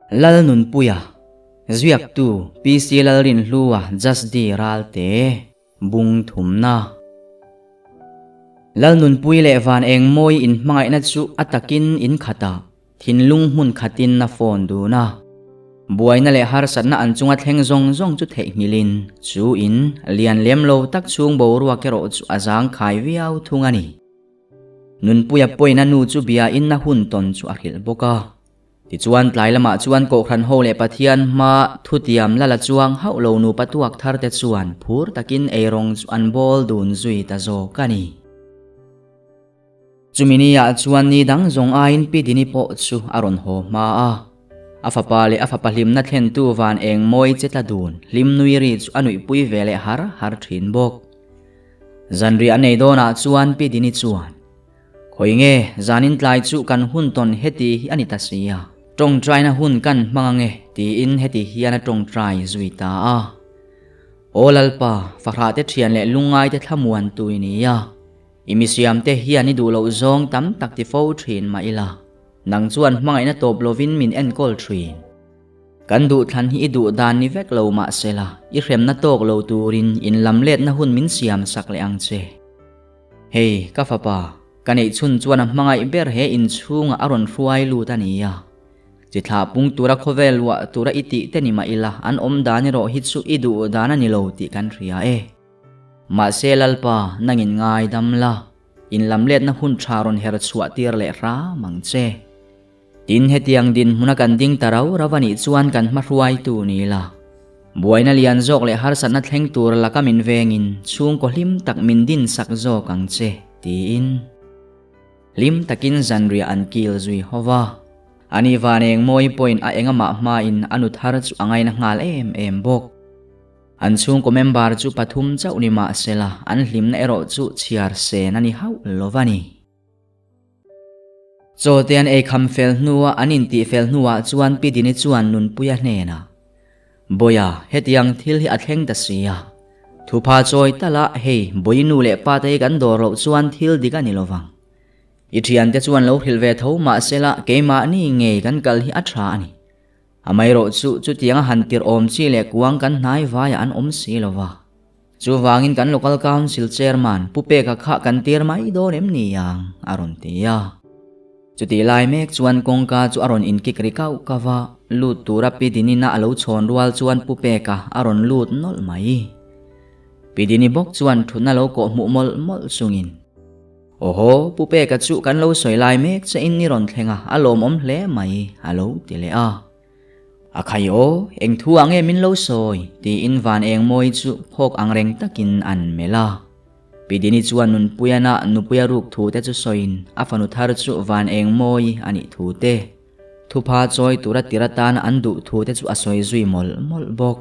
Lalnunpuia, Ziaktu PC Lalrinhlua Jasdi Ralte, Bung Thumna. Lalnunpui leh Van Engmawi inhmangaihna chu a takin in khatah thinlung hmun khatin a phone dun a. Buaina leh harsatna an chunga thleng zawng zawng chu theihnghilhin chu in lian lem lo tak chhung boruak erawh chu a zangkhai viau thung a ni. Nunpuia pawhin a nu chu biain a hun tawn chu a hrilh bawk a. Tichuan tlai lamah chuan Kohhran ho leh Pathian hma thutiam la la chuang hauh lo nupa tuak thar te chuan phur takin eirawng chu an bawl dun zui ta zawk a ni. Chumi ni ah chuan ni dang zawng aiin Pi Dini pawh chu a rawn haw hma a. A fapa leh a fapa hlimna thlentu van eng mawi che tla dun hlim nui ri chu a nuihpui ve leh har har thin bawk. Zanriah a nei dawnah chuan Pi Dini chuan, Khawi nge, zanin tlai chu kan hun tawn heti hi a ni ta si a, tawngtaina hun kan hmang ange tiin heti hian a tawngtai zui ta a. Aw Lalpa, fahrah te thian leh lungngai te thlamuan tu i ni a, i misiam te hian i duh loh zawng tam tak ti fo thin mah ila, nang chuan hmangaihna tawp lovin min enkawl thin. Kan duhthlan hi i duh dan ni vek lo mah sela, i hremna tawk lo turin in lamletna hun min siam sak leh ang che. Hei, ka fapa, ka neih chhun chuan a hmangaih ber he inchhungah a rawn hruai lut a ni a. Chi thlah pung tura khawvel luah tura i tih te ni mah ila, an awm dan erawh hi chu i duh dan a ni lo tih kan hria e. Mahse Lalpa, nangin ngaidam la, inlamletna hun tha rawn her chhuah tir leh hram ang che. Tin, hetiang dinhmuna kan ding ta rau rau a nih chuan kan hmahruaitu ni ila. Buaina lian zawk leh harsatna thleng tur laka min vengin chhungkaw hlim tak min din sak zawk ang che, tiin hlim takin zanriah an kil zui ho va. Ani Vaneng mawi pawhin a engamah hmain a nu thar chu a ngaina nghal em em bawk. An chhungkaw member chu pathum chauh ni mah sela an hlimna erawh chu chhiar sen a ni hauh lo va ni. Chaw te an ei kham fel hnua an intih fel hnuah chuan Pi Dini chuan Nunpuia hnenah, Bawiha, hetiang thil hi a thleng ta si a. Thupha chawi tala hei Bawi nu leh pa te hi kan dawr loh chuan thil dik a ni lo vang. I thiante chuan lo hrilh ve tho mahsela keimahni ngei kan kal hi a tha a ni. Amaherawh chu chutianga han tirh awm chi leh kuang kan hnai vaiah an awm si lo va. Chuvangin kan Local Council Chairman Pu Peka kha kan tir mai dawn em ni ang? a rawn ti a. Chutih lai mek chuan kawngka chu a rawn inkik ri kauh kauh va, lut tura Pi Dinina a lo chhawn rual chuan Pu Peka a rawn lut nawlh mai. Pi Dini bawk chuan thutna lo kawh hmuh mawlh mawlh chungin. Awhaw, Pu Peka chu kan lo sawi lai mek che in ni rawn thleng a, a lawmawm hle mai, a lo ti leh a. A khai aw, eng thu ah nge min lo sawi? tiin Van Engmawi chu phawk ang reng takin an melh a. Pi Dini chuan Nunpuiana nupuia ruk thu te chu sawiin a fanu thar chu Van Engmawi a nih thu te, thupha chawi tura tir atana an duh thu te chu a sawi zui mawlh mawlh bawk.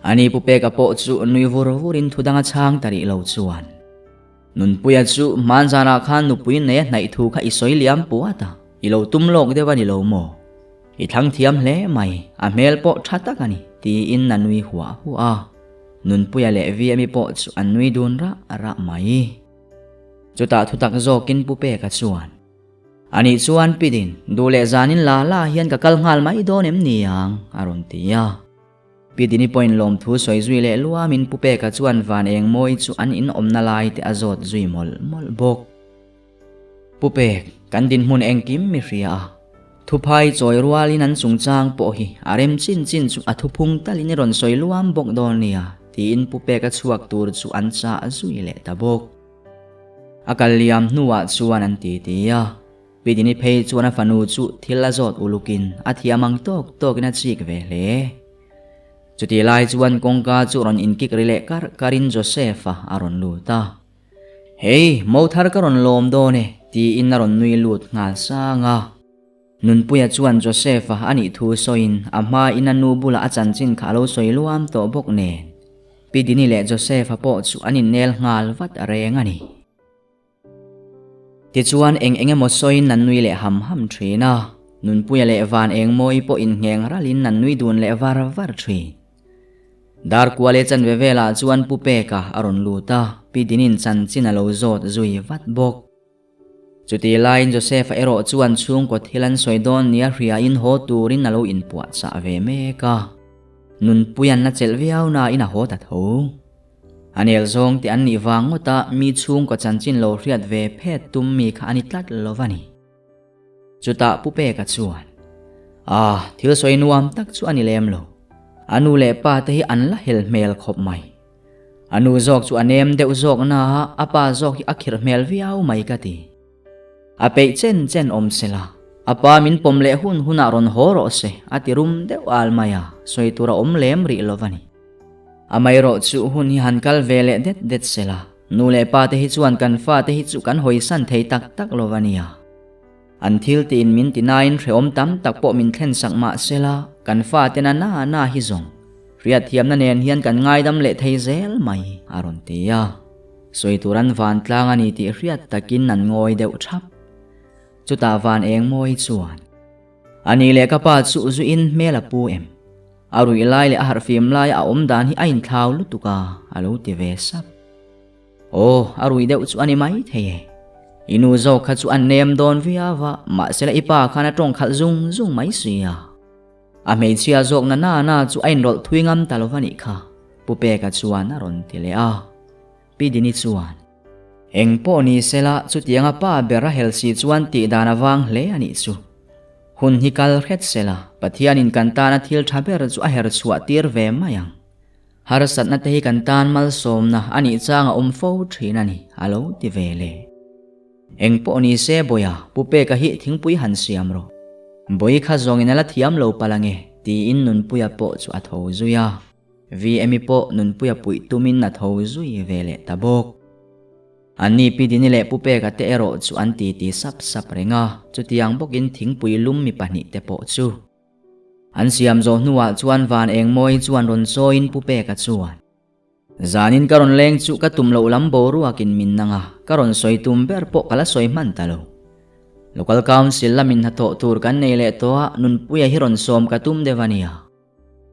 Ani Pu Peka pawh chu nui vur vurin thu danga chhang ta rih lo chuan. Nunpuia chu hmanzanah khan nupui nei a hnaih thu kha i sawi liam puat a, i lo tum lawk deuh a ni lo maw? I thlang thiam hle mai, a hmel pawh tha tak a ni, tiin a nui huah huah a. Nunpuia leh Viami pawh chu an nui dun rah rah mai. Chutah thutak zawkin Pu Peka chuan, Anih chuan Pidin, duh leh zanin la la hian ka kal nghal mai dawn em ni ang? a rawn ti a. Pi Dini pawhin lawmthu sawi zui leh luamin Pu Peka chuan van eng mawi chu an in awmna lai te a zawt zui mawlh mawlh bawk. Pu Pek, kan dinhmun engkim mi hria a, thuphai chawi rualin an chungchang pawh hi a rem chin chin chu a thuphung talin i rawn sawi luam bawk dawn nia, tiin Pu Peka chhuak tur chu an chah zui leh ta bawk. A kal liam hnuah chuan an ti ti a. Pi Dini phei chuan a fanu chu thil a zawt ulukin a thiam ang tawk tawkin a chik ve hle. Chutih lai chuan kawngka chu rawn inkik ri leh karh karhin Joseph-a a rawn lut a. Hei, mo thar ka rawn lawm dawn e, tiin a rawn nui lut nghal sang a. Nunpuia chuan Joseph-a a nih thu sawiin a hmain a nu bulah a chanchin kha a lo sawi luam tawh bawk nen. Pi Dini leh Joseph-a pawh chu an innel nghal vat reng a ni. Tichuan eng eng emaw sawiin an nui leh ham ham thin a, Nunpuia leh Van Engmawi pawh inngheng ralin an nui dun leh var var thin. Darkua leh chanve velah chuan Pu Peka a rawn lut a, Pi Dinin chanchin a lo zawt zui vat bawk. Chutih laiin Joseph-a erawh chuan chhungkaw thil an sawi dawn nia hriain haw turin a lo inpuahchah ve mek a. Nunpui an la chelh viau nain a haw ta tho. A nel zawng te an nih vang ngawta mi chhungkaw chanchin lo hriat ve phet tum mi kha a ni tlat lo va ni. Chutah Pu Peka chuan, Ah, thil sawi nuam tak chu a ni lem lo. A nu leh pa te hi an la hel hmel khawp mai. A nu zawk chu a nem deuh zawk na a, a pa zawk hi a khirh hmel viau mai ka ti. A peih chen chen awm se la, a pa min pawm leh hun hunah rawn haw rawh se, a ti rum deuh al mai a, sawi tur a awm lem rih lo va ni. Amaherawh chu hun hi han kal ve leh det det se la, nu leh pa te hi chuan kan fa te hi chu kan hawisan thei tak tak lo va nia. An thil tiin min ti nain hrehawm tam tak pawh min thlen sak mah se la, kan fate na na na hi zawng hriatthiamna nen hian kan ngaidam leh thei zel mai, a rawn ti a. Sawi tur an vantlang a ni tih hriat takin an ngawi deuh thap. Chutah van eng mawi chuan, A ni leh ka pa chu zuin hmel a pu em? A ruih lai leh a harhfim laia a awm dan hi a inthlau lutuk a, a lo ti ve sap. Aw, a rui deuh chu a ni mai thei e. I nu zawk kha chu a nem dawn viau a, mahsela i pa khan a tawng khalh zung zung mai si a. A hmeichhia zawk na na na chu a inrawlh thui ngam ta lo va nih kha, Pu Peka chuan a rawn ti leh a. Pi Dini chuan, Eng pawh ni sela, chutianga pa ber a hel si chuan tih dan a vang hle a nih chu. Hun hi kal hret sela, Pathianin kan tana thil tha ber chu a her chhuah tir ve mai ang. Harsatna te hi kan tan malsawmna a nih chang a awm fo thin a ni, a lo ti ve le. Eng pawh ni se Bawiha, Pu Peka hi thingpui han siam rawh. Bawi kha zawngin a la thiam lo palh ange, tiin Nunpuia pawh chu a tho zui a. VMi pawh Nunpuia puih tumin a tho zui ve leh ta bawk. Anni Pi Dini leh Pu Peka te erawh chu an titi sap sap reng a, chutiang bawkin thingpui lum mi pahnihte pawh chu. An siam zawh hnuah chuan van eng mawi chuan rawn chawiin Pu Peka chuan, Zanin ka rawn leng chu ka tum loh lam boruakin min nang a, ka rawn sawi tum ber pawh ka la sawi hman ta lo. Local Council lamin hnathawh tur kan nei leh tawh a, Nunpuia hi rawn sawm ka tum deuh a nia.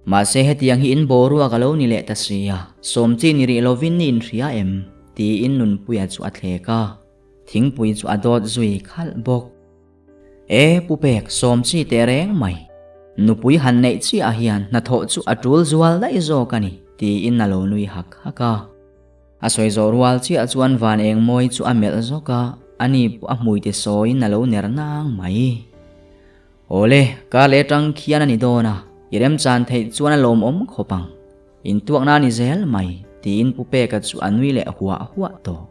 Mahse hetiang hi in boruak a lo ni leh ta si a, sawm chi ni rih lovin ni inhria em? tiin Nunpuia chu a thlek a, thingpui chu a dawt zui khalh bawk. E Pu Pek, sawm chi teh reng mai. Nupui han neih chiah hian hnathawh chu a tul zual daih zawk a ni, tiin a lo nui hak hak a. A sawi zawh rual chiah chuan van eng mawi chu a melh zawk a, ani pawh a hmui ti sawiin a lo ner nang mai. Awle, kar leh tang khian a ni dawn a, i remchan theih chuan a lawmawm khawp ang. Intuakna a ni zel mai, tiin Pu Peka chu a nui leh huah huah tawh.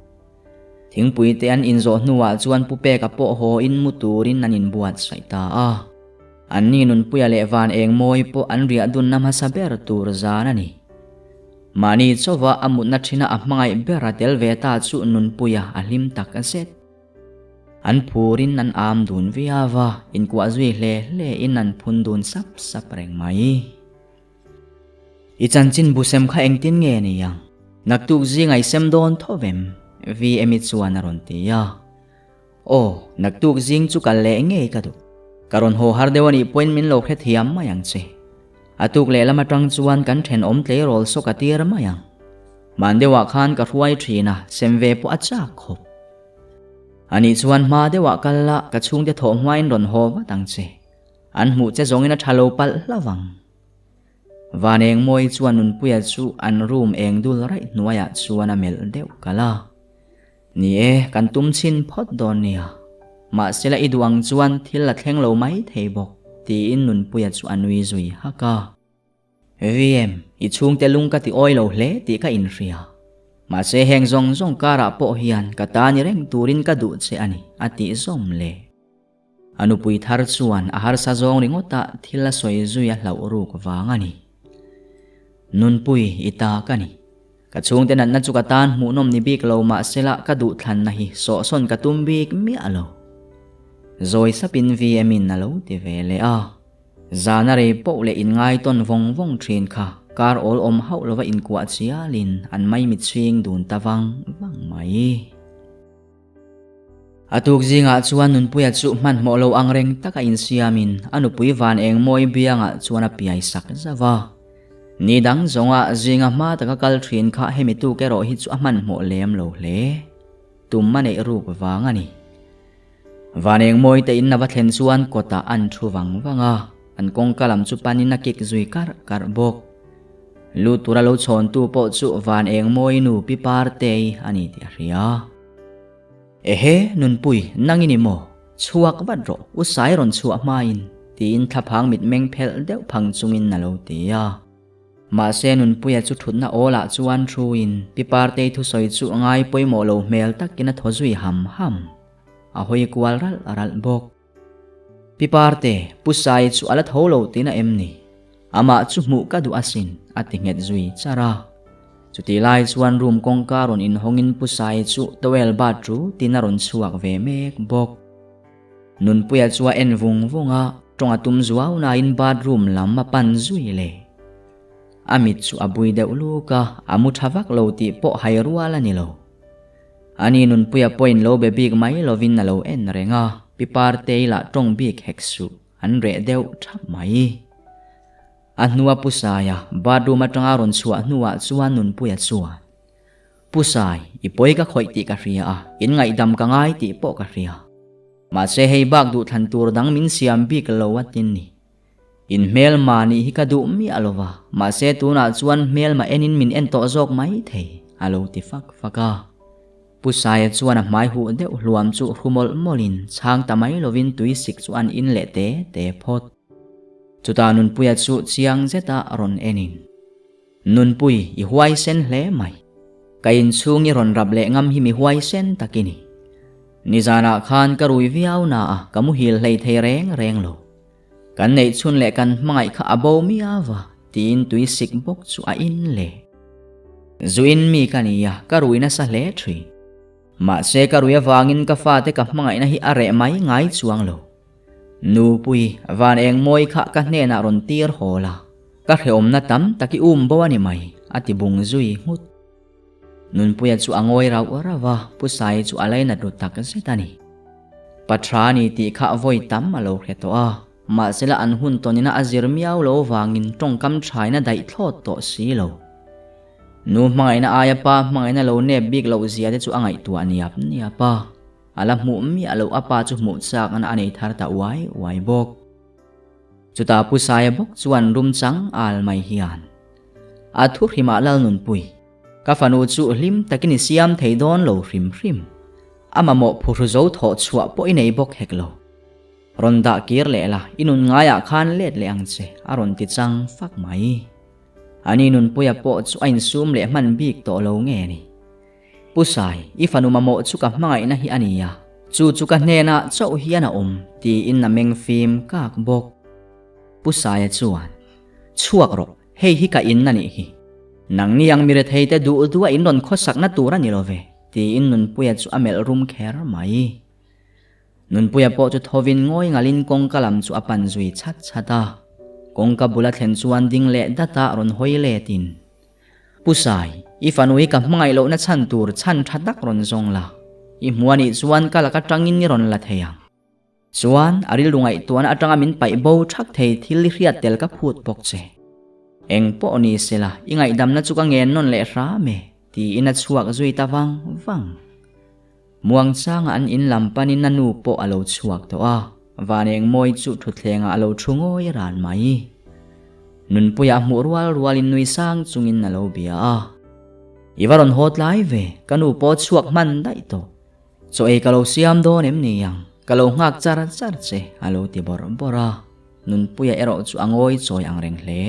Thingpui te an inzawh hnuah chuan Pu Peka pawh haw in mu turin an inbuatsaih ta a. Anni Nunpuia leh Van Engmawi pawh an riah dunna hmasa ber tur zan a ni. Mahni chauva a mutna thina a hmangaih ber a tel ve ta chu Nunpuia a hlim tak zet. An phurin an am dun viau a, inkuah zui hle hle in an phun dun sap sap reng mai. I chanchin bu sem kha engtin nge ni ang? Naktuk zinga i sem dawn tho vem? VM-i chuan a rawn ti a. Aw, naktuk zing chu kal leh ngei ka duh. Ka rawn haw har deuh a nih pawhin min lo hrethiam mai ang che. A tuk lehlam atang chuan kan thenawm tleirawl saw ka tir mai ang. Hman deuhah khan ka hruai thin a, sem ve pawh a chak khawp. Anih chuan hma deuhah kal la, ka chhungte thawh hmain rawn haw vat ang che. An hmuh che zawngin a tha lo palh hlauh ang. Van eng mawi chuan Nunpuia chu an room eng dul raih hnuaiah chuan a melh deuh kalh a. Ni e, kan tum chhin phawt dawn nia. Mahsela i duh ang chuan thil a thleng lo mai thei bawk, tiin Nunpuia chu a nui zui hak a. VM, i chhungte lung ka ti awi lo hle tih ka inhria. Mahse heng zawng zawng karah pawh hian ka ta ni reng turin ka duh che a ni, a tih zawm le. A nupui thar chuan a harsa zawng ringawt a thil a sawi zui a hlauh ruk vang a ni. Nunpui i ta ka ni. Ka chhungte natna chu ka tan hmuhnawm ni bik lo mahsela ka duhthlanna hi sawhsawn ka tum bik miah lo. Zawi sapin VM in a lo ti ve leh a. Zana rei poh leh inngaitawn vawng vawng thin kha kar awl awm hauh lova inkuah chialin an maimichhing dun ta vang vang mai. A tuk zingah chuan Nunpuia chu hmanhmawh lo ang reng taka insiamin a nupui van eng mawi biangah chuan a piai sak zauh a. Ni dang zawnga zinga hma taka kal thin kha hemi tuk erawh hi chu a hmanhmawh lem lo hle. Tum a neih ruk vang a ni. Van engmawi te in a va thlen chuan kawtah an thu vang vang a, an kawngka lam chu panin a kik zui karh karh bawk. Lu tura lo chhawntu pawh chu Van Engmawi nu Pi Partei a ni tih a hria. Ehe, Nunpui, nang i ni maw? Chhuak vat rawh, u Sai rawn chhuah hmain, tiin thlaphang mitmeng phelh deuh phang chungin a lo ti a. Mahse Nunpuia chu thutna awlah chuan thuin Pi Partei thusawi chu ngai pawimawh lo hmel takin a thaw zui ham ham. A hawi kual ralh ralh bawk. Pi Parte, Pu Sai chu a la tho lo tiin a em ni? Amah chu hmuh ka duh asin, a ti nghet zui char a. Chutih lai chuan room kawngka rawn inhawngin Pu Sai chu towel bat rutin a rawn chhuak ve mek bawk. Nunpuia chu a en vung vung a, tawng a tum zuau nain bathroom lam a pan zui le. A mit chu a bui deuh luk a, a mu tha vak lo tih pawh hai rual a ni lo. Ani Nunpuia pawhin lo be bik mai lovin a lo en reng a, Pi Partei lah tawng bik hek suh, an reh deuh thap mai. A hnua Pu Saia bathroom atanga rawn chhuah hnuah chuan Nunpuia chuan, Pu Sai, i pawi ka khawih tih ka hria a, in ngaihdam ka ngai tih pawh ka hria. Mahse hei bak duhthlan tur dang min siam bik lo a tin ni. In hmelma nih hi ka duh miah lo va, mahse tunah chuan hmelma enin min en tawh zawk mai thei, a lo ti fak fak a. Pu Saia chuan a hmai huh deuh hluam chu hru mawlh mawlhin chhang ta mai lovin tui sik chu an in leh te te phawt. Chutah Nunpuia chu chiang zeta rawn enin. Nunpui, i huaisen hle mai. Ka inchhung i rawn rap leh ngam hi mi huaisen tak i ni. Nizanah khan ka rui viau na a, ka muhil hlei thei reng reng lo. Kan neih chhun leh kan hmangaih kha a bo miau a, tiin tui sik bawk chu a in le. Zu in mi ka ni a, ka rui nasa hle thin. Mahse ka rui avangin ka fate ka hmangaihna hi a reh mai ngai chuang lo. Nupui, van eng mawi kha ka hnenah rawn tir haw la, ka hrehawmna tam tak i um bo a ni mai, a ti bung zui nghut. Nunpuia chu a ngawi rauh rauh a, Pu Sai chu a lainat ru tak zet a ni. Pa tha ni tih kha vawi tam a lo hre tawh a, mahsela an hun tawnina a zir miau lo vangin tawngkam thaina daih thlawt tawh si lo. Nu hmangaihna aia pa hmangaihna lo nep bik loh zia te chu a ngaihtuah niap niap a. A la hmuh miah loh a pa chu hmuh chak an a nei thar ta uai uai bawk. Chutah Pu Saia bawk chuan rum chang al mai hian, A thu hrimah Lalnunpui, ka fanu chu hlim takin i siam thei dawn lo hrim hrim. A mamawh phuhru zo thawh chhuah pawh i nei bawk hek lo. Rawn dah kir leh la, i nun ngaiah khan let leh ang che, a rawn ti chang fak mai. Ani Nunpuia pawh chu a insum leh hman bik tawh lo nge ni? Pu Sai, i fanu mamawh chu ka hmangaihna hi a ni a, chu chu ka hnenah chauh hian a awm, tiin a meng fim kak bawk. Pu Saia chuan, Chhuak rawh, hei hi ka in a nih hi. Nangni ang mi retheite duh duha in rawn khawsakna tur a ni lo ve, tiin Nunpuia chu a melh rum kher mai. Nunpuia pawh chu thovin ngawi ngalin kawngka lam chu a pan zui chhat chhat a. Kawngka bula thlen chuan ding leh data rawn hawi letin, Pu Sai, i fanu hi ka hmangaih lohna chhan tur chhan tha tak rawn zawng la. I hmu a nih chuan ka laka tangin i rawn la thei ang. Chuan, a rilru ngaihtuahna atanga min paih bo thak thei thil i hriat tel ka phut bawk che. Eng pawh ni sela, i ngaihdamna chu ka ngen nawn leh hram e, tiin a chhuak zui ta vang vang. Muangchanga an in lam panin a nu pawh a lo chhuak tawh a, van eng mawi chu thutthlengah a lo thu ngawi ran mai. Nunpuia a hmuh rual rualin nui sang chungin a lo bia a. I va rawn haw tlai ve, ka nu pawh chhuak hman daih tawh. Chaw ei ka lo siam dawn em ni ang, ka lo nghak char char che, a lo ti bawrh bawrh a. Nunpuia erawh chu a ngawi chawi ang reng hle.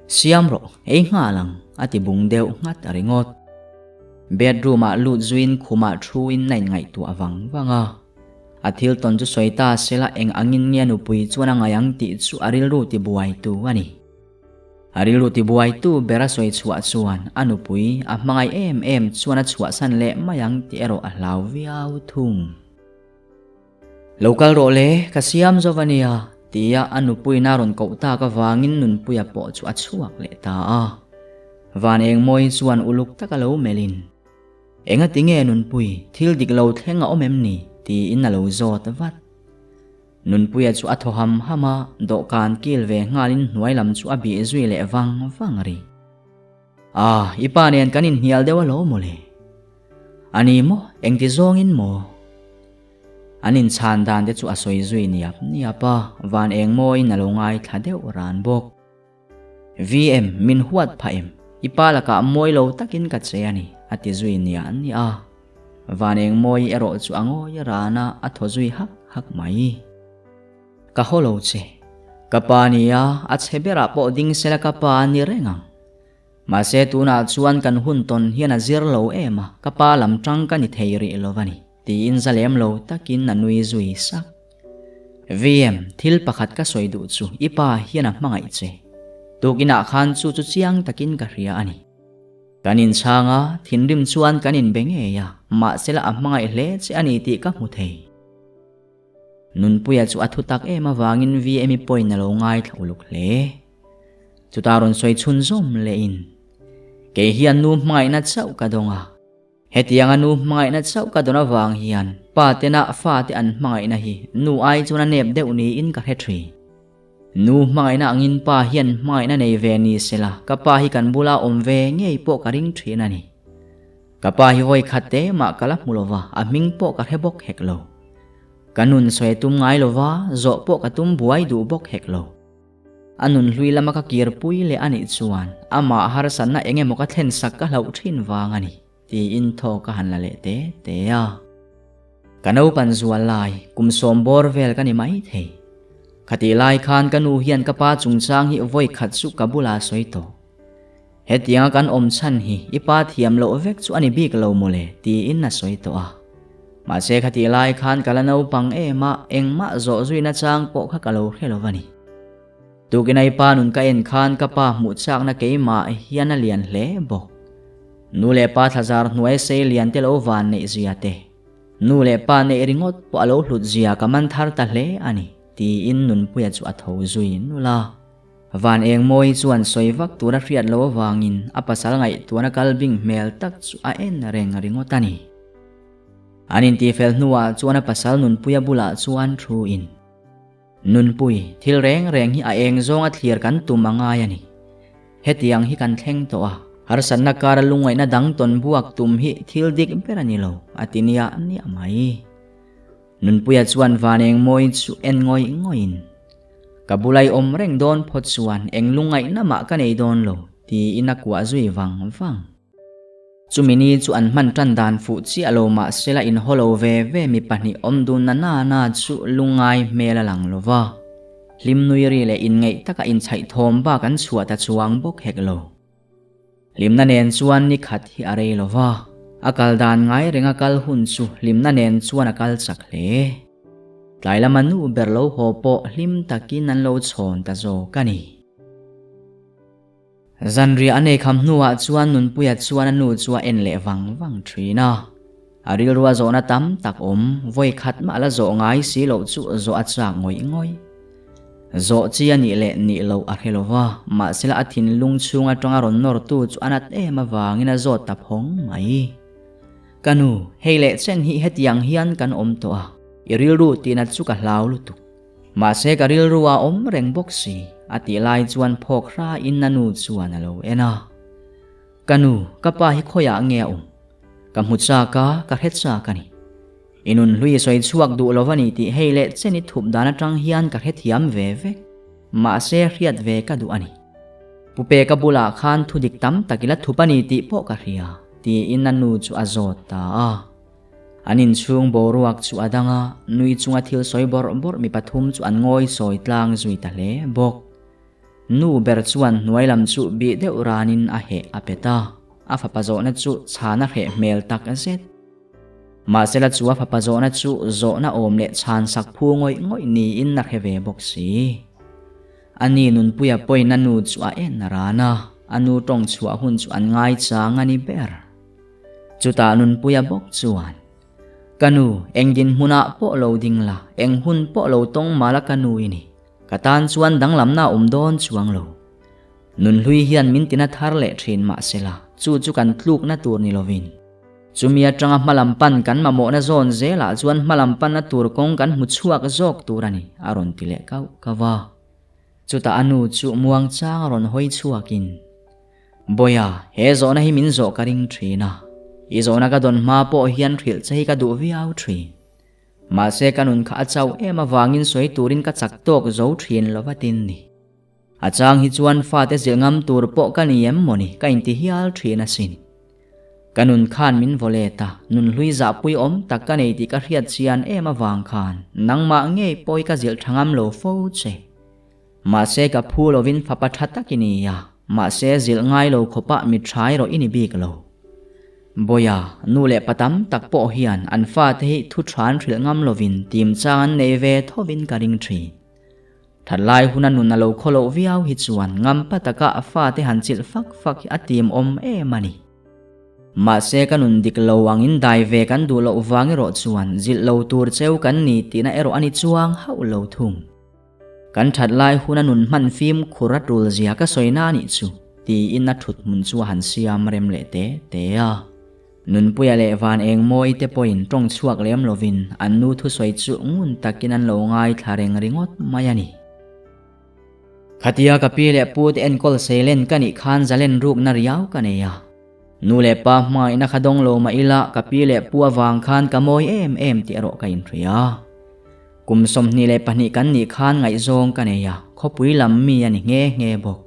Siam rawh, ei nghal ang, a ti bung deuh nghat a ringawt. Bedroom ah lut zuiin khumah thuin a inngaihtuah vang vang a. A thil tawn chu sawi ta sela eng angin nge a nupui chuan a ngaih ang tih chu a rilru tibuaitu a ni. A rilru tibuaitu ber a sawi chhuah chuan a nupui a hmangaih em em chuan a chhuahsan leh mai ang tih erawh a hlau viau thung. Lo kal rawh le, ka siam zo va nia, tia a nupuina rawn koh tak avangin Nunpuia pawh chu a chhuak leh ta a. Van Engmawi chuan uluk taka lo melhin, Engati nge Nunpui, thil dik lo thleng a awm em ni? tiin a lo zawt vat. Nunpuia chu a thaw ham ham a, dawhkan kil ve nghalin hnuai lam chu a bih zui leh vang vang rih. Ah, i pa nen kan inhnial deuh alawm mawle. A ni maw? Engti zawngin maw? An inchhan dan te chu a sawi zui niap niap a, van eng mawiin a lo ngaithla deuh ran bawk. VM, min huat phah em? I pa lakah mawi lo takin ka che a ni, a ti zui niah niah a. Van eng mawi erawh chu a ngawi ran a, a thaw zui hak hak mai. Ka haw lo che. Ka pa nia, a chhe berah pawh ding sela ka pa a ni reng ang. Mahse tunah chuan kan hun tawn hian a zir lo em a, ka pa lam tang ka ni thei rih lo a ni, tiin za lem lo takin a nui zui sak. VM, thil pakhat ka sawi duh chu i pa hian a hmangaih che. Tukinah khan chu chu chiang takin ka hria a ni. Kan inchhang a, thinrim chuan kan inbe ngei a, mahsela a hmangaih hle che a ni tih ka hmu thei. Nunpuia chu a thu tak em avangin VM-i pawhin a lo ngaithla uluk hle. Chutah rawn sawi chhun zawm lehin, Kei hian nu hmangaihna chauh ka dawng a. Hetianga nu hmangaihna chauh ka dawn avang hian pa tena fate an hmangaihna hi nu ai chuan a nep deuh niin ka hre thin. Nu hmangaihna angin pa hian hmangaihna nei ve ni sela ka pa hi kan bula awm ve ngei pawh ka ring thin a ni. Ka pa hi vawi khat te mah ka la hmu lo va, a hming pawh ka hre bawk hek lo. Ka nun sawi tum ngai lo va, zawh pawh ka tum buai duh bawk hek lo. A nun hlui lama ka kirpui leh a nih chuan amah harsatna eng emaw ka thlen sak ka hlauh thin vang a ni, tiin thaw ka han la leh te te a. Ka naupan zual lai, kum sawm bawr vel ka ni mai thei. Khatih lai khan ka nu hian ka pa chungchang hi vawi khat chu ka bulah sawi tawh. Hetianga kan awm chhan hi i pa thiam loh vek chu a ni bik lo mawle tiin a sawi tawh a. Mahse khatih lai khan ka la naupang em a, engmah zawh zuina chang pawh kha ka lo hre lo va ni. Tukin a i pa nun ka en khan ka pa hmuh chakna keimah hian a lian hle bawk. Nu leh pa thlazar hnuai sei lian te lo van neih zia te, nu leh pa neih ringawt pawh a lo hlut zia ka man thar ta hle a ni tiin Nunpuia chu a tho zui nulh a. Van Engmawi chuan sawi vak tura hriat loh avangin a pasal ngaihtuahna kal bing hmel tak chu a en reng ringawt a ni. An intihfel hnuah chuan a pasal Nunpuia bulah chuan thu in, Nunpui, thil reng reng hi a eng zawnga thlir kan tum a ngai a ni. Hetiang hi kan thleng tawh a, harsatna kara lungngaihna dang tawn buak tum hi thil dik ber a ni lo, a ti niah niah mai. Nunpuia chuan van eng mawi chu en ngawih ngawih in, Ka bulai awm reng dawn phawt chuan eng lungngaihna mah ka nei dawn lo, tiin a kuah zui vang vang. Chumi ni chu an hman tan dan fuh chiah lo mahsela inhaw lo ve ve mi pahnih awm dun na na na chu lungngai hmel a lang lo va. Hlim nui ri leh inngeih taka inchhaih thawm bak an chhuah ta chuang bawk hek lo. Hlimna nen chuan ni khat hi a rei lo va, a kal dan ngai renga kal hun chu hlimna nen chuan a kal chak hle. Tlai lama nu ber lo haw pawh hlim takin an lo chhawn ta zawk a ni. Zanriah a nei kham hnuah chuan Nunpuia chuan a nu chu a en leh vang vang thin a. A rilrua zawhna tam tak awm, vawi khat mah la zawh ngai si loh chu zawh a chak ngawih ngawih. Zawh chi a nih leh nih loh a hre lo va, mahsela a thinlung chhung atanga rawn nawrtu chu a nat em avangin a zawt ta phawng mai. Ka nu, hei leh chen hi hetiang hian kan awm tawh a, i rilru tihnat chu ka hlau lutuk. Mahse ka rilru a awm reng bawk si, a tih lai chuan phawk hrain a nu chuan a lo en a. Ka nu, ka pa hi khawiah nge a awm? Ka hmu chak a, ka hre chak a ni. I nun hlui sawi chhuak duh lo va ni tih hei leh chen i thup dan atang hian ka hrethiam ve vek. Mahse hriat ve ka duh a ni. Pu Peka bulah khan thu dik tam tak i la thup a ni tih pawh ka hria, tiin a nu chu a zawt ta a. An inchhung boruak chu a dang a, nui chunga thil sawi bawrh bawrh mi pathum chu an ngawi sawi tlang zui ta hle bawk. Nu ber chuan hnuai lam chu bih deuh ranin a heh a pet a, a fapa zawhna chu chhan a hreh hmel tak zet. Mahsela chu a fapa zawhna chu zawhna awm leh chhan sak phu ngawih ngawih niin a hre ve bawk si. A ni Nunpuia pawhin a nu chu a en ran a, a nu tawng chhuah hun chu an ngaichang a ni ber. Chutah Nunpuia bawk chuan, Ka nu, eng dinhmunah pawh lo ding la, eng hun pawh lo tawng mah la ka nu i ni. Ka tan chuan danglamna a awm dawn chuang lo. Nunhlui hian min tina thar leh thin mahsela chu chu kan tlukna tur ni lovin. Chumi atanga hmalam pan kan mamawhna zawn zelah chuan hmalam panna tur kawng kan hmu chhuak zawk tur a ni, a rawn ti leh kauh kauh a. Chutah a nu chu muangchang a rawn hawi chhuakin, Bawiha, he zawhna hi min zawh ka ring thin a. I zawhna ka dawn hma pawh hian hrilh che hi ka duh viau thin. Mahse ka nun kha a chauh em avangin sawi turin ka chak tawk zo thin lo va tin ni. A chang hi chuan fate zilh ngam tur pawh ka ni em mawni ka inti hial thin asin. Ka nun khan min vaw let a, nunhlui zahpui awm tak ka nei tih ka hriat chian em avang khan nangmah ngei pawh hi ka zilh tha ngam lo fo che. Mahse ka phu lovin fapa tha tak i ni a, mahse zilh ngai lo khawpah mi tha erawh i ni bik lo. Bawiha, nu leh pa tam tak pawh hian an fate hi thu tha an hrilh ngam lovin tim chang an nei ve thovin ka ring thin. Thatlai huna nun a lo khaw loh viau hi chuan ngampa taka a fate han chilh fak fak hi a tim awm em a ni. Mahse ka nun dik lo angin dai ve kan duh loh vang erawh chuan zilh lo tur cheu kan ni tihna erawh a ni chuang hauh lo thung. Kan thatlai huna nun hman fimkhur a tul zia ka sawi na nih chu tiin a thut hmun chu a han siam rem leh te te a. Nunpuia leh Van Engmawi te pawhin tawng chhuak lem lovin an nu thusawi chu ngun takin an lo ngaithla reng ringawt mai a ni. Khatia ka pi leh pu te enkawl seilen ka nih khan zalen rukna riau ka nei a. Nu leh pa hmangaihna kha dawng lo mah ila ka pi leh pu avang khan ka mawi em em tih erawh ka inhria. Kum 22 kan nih khan ngaihzawng ka nei a, khawpui lam mi a ni nghe nghe bawk.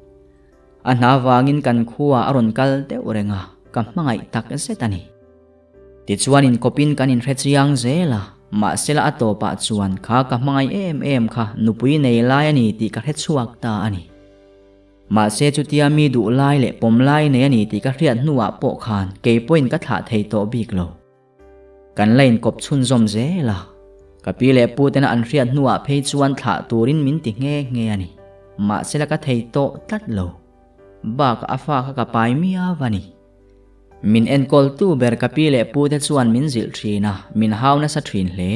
A hna vangin kan khuaah a rawn kal deuh reng a, ka hmangaih tak zet a ni. Tichuan inkawpin kan inhre chiang zel a, mahsela a tawpah chuan kha ka hmangaih em em kha nupui nei lai a ni tih ka hre chhuak ta a ni. Mahse chutia mi duh lai leh pawm lai nei a ni tih ka hriat hnuah pawh khan kei pawhin ka thlah thei tawh bik lo. Kan la inkawp chhunzawm zel a, ka pi leh pu tena an hriat hnuah phei chuan thlah turin min ti nghe nghe a ni. Mahsela ka thei tawh tlat lo. Bakah a fa kha ka pai miau a ni. Min enkawltu ber ka pi leh pu te chuan min zilh thin a, min hau nasa thin hle.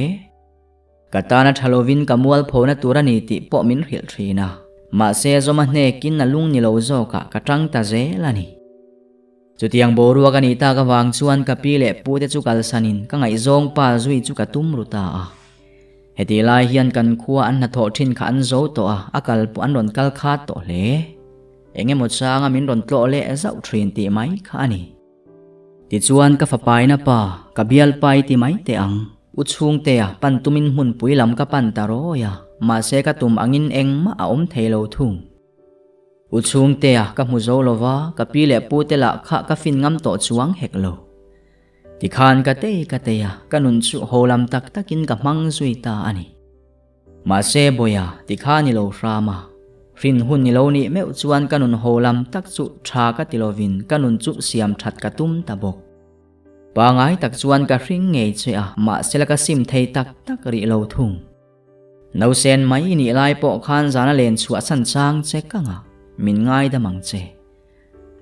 Ka tana tha lovin ka mualphona tur a ni tih pawh min hrilh thin a, mahse zawma hnekin a lung ni lo zawkah ka tang ta zel a ni. Chutiang boruak a nih tak avang chuan ka pi leh pu te chu kalsanin ka ngaihzawng pa zui chu ka tum ru ta a. Hetih lai hian kan khua an hnathawh thin kha an zo tawh a, a kal pawh an rawn kal khat tawh hle. Eng emaw changa min rawn tlawh leh zauh thin tih mai kha a ni. Tichuan ka fapaina pa, ka bialpa i ti mai teh ang. U chhungtea pan tumin hmunpui lam ka pan ta rawi a, mahse ka tum angin engmah a awm thei lo thung. U chhungtea ka hmu zo lo va, ka pi leh pu te lah kha ka fin ngam tawh chuang hek lo. Tikhan ka tei ka tei a, ka nun chu ho lam tak takin ka hmang zui ta a ni. Mahse Bawiha, tikhan i lo hram a. Hrin hun i lo nih meuh chuan ka nun ho lam tak chu tha ka ti lovin ka nun chu siam that ka tum ta bawk. Pangai tak chuan ka hring ngei che a, mahse la ka sim thei tak tak rih lo thung. Nausen mai i nih lai pawh khan zana len chhuah san chang che ka ngah, min ngaidam ang che.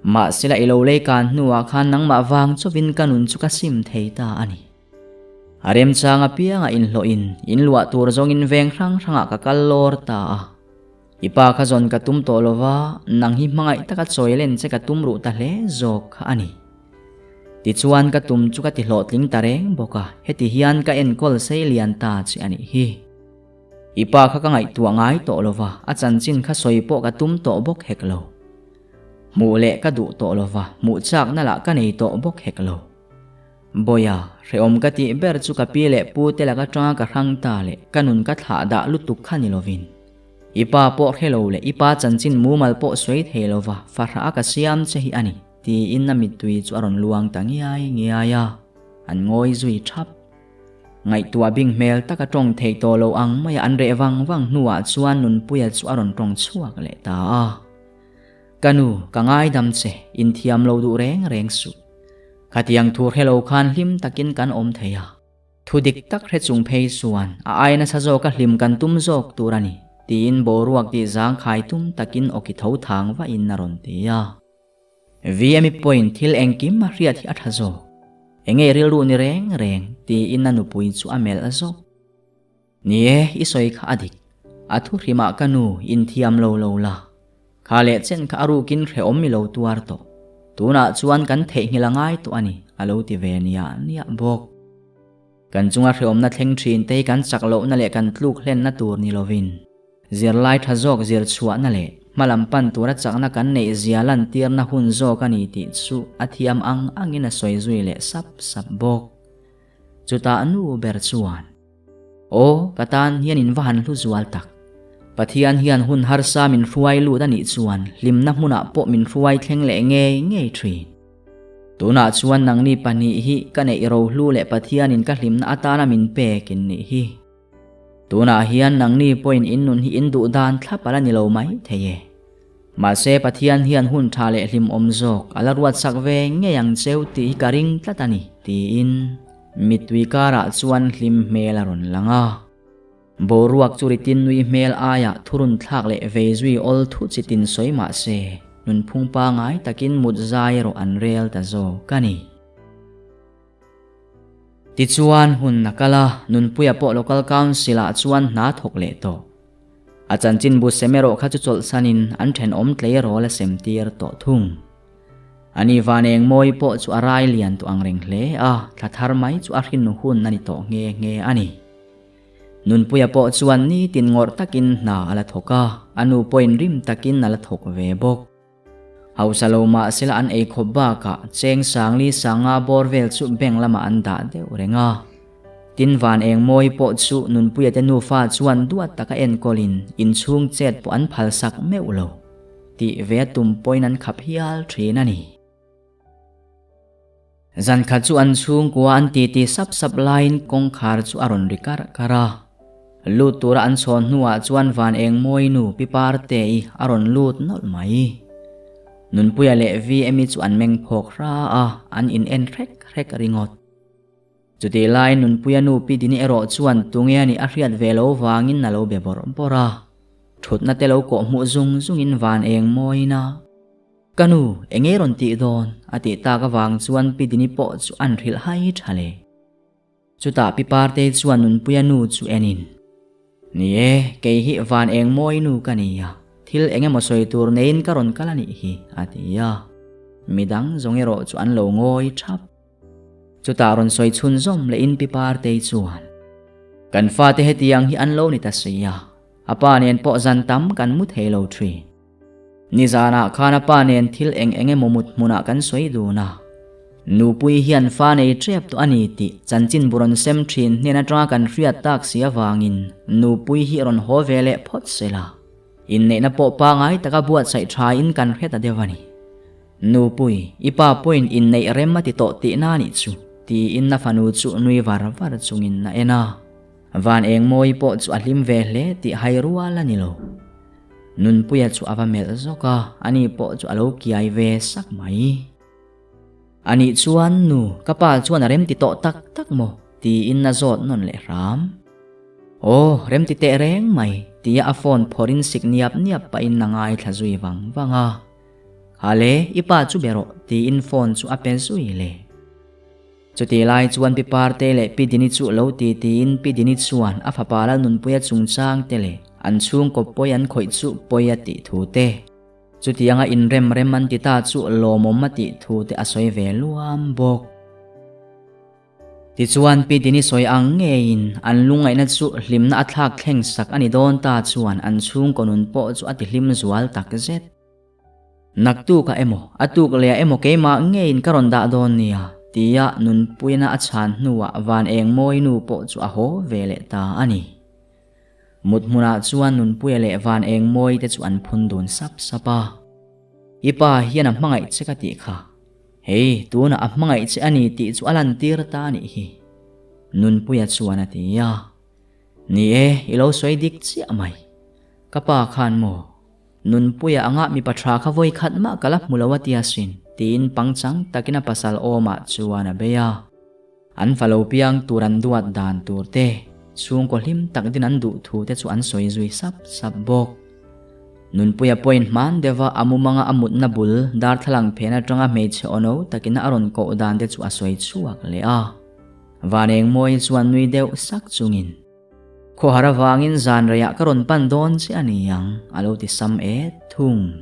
Mahsela i lo lei kan hnuah khan nangmah vang chawin ka nun chu ka sim thei ta a ni. A remchang apiangah inhlawhin, inluah tur zawngin veng hrang hrangah ka kal lawr ta a. I pa kha zawn ka tum tawh lova, nang hi hmangaih taka chawi len che ka tum ruh ta hle zawk kha a ni. Tichuan ka tum chu ka ti hlawhtling ta reng bawk a, heti hian ka enkawl sei lian ta che a nih hi. I pa kha ka ngaihtuah ngai tawh lova, a chanchin kha sawi pawh ka tum tawh bawk hek lo. Hmuh leh ka duh tawh lova, hmuh chakna lah ka nei tawh bawk hek lo. Bawiha, hrehawm ka tih ber chu ka pi leh pu te lak atanga ka hrang ta leh ka nun ka thlah dah lutuk kha ni lovin. I pa pawh hre lo leh i pa chanchin mumal pawh sawi thei lova fahrah a ka siam che hi a ni. Tiin a mittui chu a rawn luang ta ngiai ngiai a, an ngawi zui thap. Ngaihtuah bing hmel taka tawng theih tawh lo ang maia an reh vang vang hnuah chuan Nunpuia chu a rawn tawng chhuak leh ta a. Ka nu, ka ngaidam che, inthiam lo duh reng reng suh. Khatiang thu hre lo khan hlim takin kan awm thei a. Thu dik tak hre chung phei chuan a ai nasa zawka hlim kan tum zawk tur a ni, tiin boruak tih zangkhai tum takin awki tho thang vahin a rawn ti a. VMI pawhin thil engkim a hriat hi a tha zawk. Enge rilru ni reng reng tiin a nupui chu a melh zawk. Ni e, i sawi kha a dik. A thu hrimah ka nu inthiam lo lo la. Kha leh chen kha a rukin hrehawm i lo tuar tawh. Tunah chuan kan theihnghilh a ngai tawh a ni, a lo ti ve niah niah bawk. Kan chunga hrehawmna thleng thin te hi kan chak lohna leh kan tluk hlenna tur ni lovin, zirlai tha zawk zir chhuahna leh hmalam pan tura chakna kan neih zia lantirna hun zawk a ni tih chu a thiam ang angin a sawi zui leh sap sap bawk. Chutah nu ber chuan. Aw, ka tan hian in va han hlu zual tak. Pathian hian hun harsa min hruai lut a nih chuan hlimna hmunah pawh min hruai thleng leh ngei ngei thin. Tunah chuan nangni pahnih hi ka neih rohlu leh Pathianin ka hlimna atana min pek in nih hi. Tunah hian nangni pawhin in nun hi in duh dan thlap a la ni lo mai thei e. Mahse Pathian hian hun tha leh hlimawm zawk a la ruatsak ve ngei ang cheu tih hi ka ring tlat a ni, tiin mittui karah chuan hlim hmel a rawn lang a. Boruak chu ritin nui hmel aiah thurun thlak leh vei zui awl thu chitin sawi mah se, nunphung pangai takin mut zai erawh an rel ta zawk a ni. Tichuan, hun a kal a, Nunpuia pawh Local Council-ah chuan hna thawk leh tawh. A chanchinbu sem erawh kha chu chawlhsanin an thenawm tleirawl a sem tir tawh thung. Ani van eng mawi pawh chu a rai lian tawh ang reng hle a, thla thar mai chu a hrin hun a ni tawh nghe nghe a ni. Nunpuia pawh chuan nitin ngawrh takin hna a la thawk a, a nu pawhin rim takin a la thawk ve bawk. Hausa lo mah sela an ei khawp bakah cheng sangli sanga bawr vel chu bank lamah an dah deuh reng a. Tin van eng mawi pawh chu Nunpuia te nufa chuan duat taka enkawlin inchhung chet pawh an phalsak meuh lo tih ve a tum pawhin an khap hial thin a ni. Zan khat chu an chhungkua an titi sap sap laiin kawngkhar chu a rawn ri karh karh a. Lut tura an chhawn hnuah chuan van eng mawi nu Pi Parte-i a rawn lut nawlh mai. Nunpuia leh VM-i chu an meng phawk hra a, an in en hrek hrek ringawt. Chutih laiin Nunpuia nu Pi Dini erawh chuan tunge a nih a hriat ve lo vangin a lo be bawrh bawrh a. Thutna te lo kawh hmuh zung zungin van eng mawiin a. Ka nu, eng nge rawn tih dawn? a tih tak avang chuan Pi Dini pawh chu an hrilh hai tha le. Chutah Pi Partei chuan Nunpuia nu chu enin, Ni e, kei hi van eng mawi nu ka ni a, thil eng emaw sawi tur neiin ka rawn kal a nih hi, a ti a. Midang zawng erawh chu an lo ngawi thap. Chutah rawn sawi chhunzawm lehin Pi Partei chuan, Kan fate hetiang hi an lo ni ta si a, a pa nen pawh zan tam kan mu thei lo thin. Nizanah khan a pa nen thil eng eng emaw mut hmunah kan sawi dun a. Nupui hian fa nei tep tawh a ni tih chanchin bu rawn sem thin hnen atanga kan hriat tak si avangin nupui hi rawn haw ve leh phawt se la. Inneihna pawh pangai taka buatsaih thain kan hre ta deuh a ni. Nupui, i pa pawhin inneih rem a ti tawh tihna a nih chu, tiin a fanu chu nui var var chungin a en a. Van eng mawi pawh chu a hlim ve hle tih hai rual a ni lo. Nunpuia chu a va melh zawk a, ani pawh chu a lo kiai ve sak mai. Anih chuan nu, ka pa chuan a remti tawh tak tak maw? tiin a zawt nawn leh hram. Aw, remti teh reng mai, tia a phone phawrhin sik niap niap pahin a ngaithla zui vang vang a. Hale, i pa chu be rawh, tiin phone chu a pe zui leh. Chutih lai chuan Pi Parte leh Pi Dini chu lo ti tiin Pi Dini chuan a fapa Lalnunpuia chungchang te leh an chhungkaw pawi an khawih chu pawi a tih thu te, chutianga inrem rem an ti ta chu lawmawm a tih thu te a sawi ve luam bawk. Tichuan Pi Dini sawi ang ngeiin an lungngaihna chu hlimna a thlak thleng sak a ni dawn ta chuan an chhungkaw nun pawh chu a tihlim zual takzet. Naktukah emaw, a tuk lehah emaw keimah ngeiin ka rawn dah dawn nia, tia Nunpuiana a chhan hnuah van eng mawi nu pawh chu a haw ve leh ta a ni. Mut hmunah chuan Nunpuia leh van eng mawi te chu an phun dun sap sap a. I pa hian a hmangaih che ka tih kha. Hei, tunah a hmangaih che a ni tih chu a lantir ta a nih hi, Nunpuia chuan a ti a. Ni e, i lo sawi dik chiah mai. Ka pa khan maw? Nunpuia anga mipa tha kha vawi khat mah ka la hmu lo a ti asin, tiin pangchang takin a pasal awmah chuan a bei a. An fa lo piang tur an duat dan tur te, chhungkaw hlim tak din an duh thu te chu an sawi zui sap sap bawk. Nunpuia pawhin hman deuha a mumanga a mutna bul darthlalang phen atanga hmeichhe awno takin a rawn koh dan te chu a sawi chhuak leh a. Van Engmawii chuan nui deuh sak chungin. Khawhar avangin zan reiah ka rawn pan dawn che a ni ang, a lo ti sam et thung.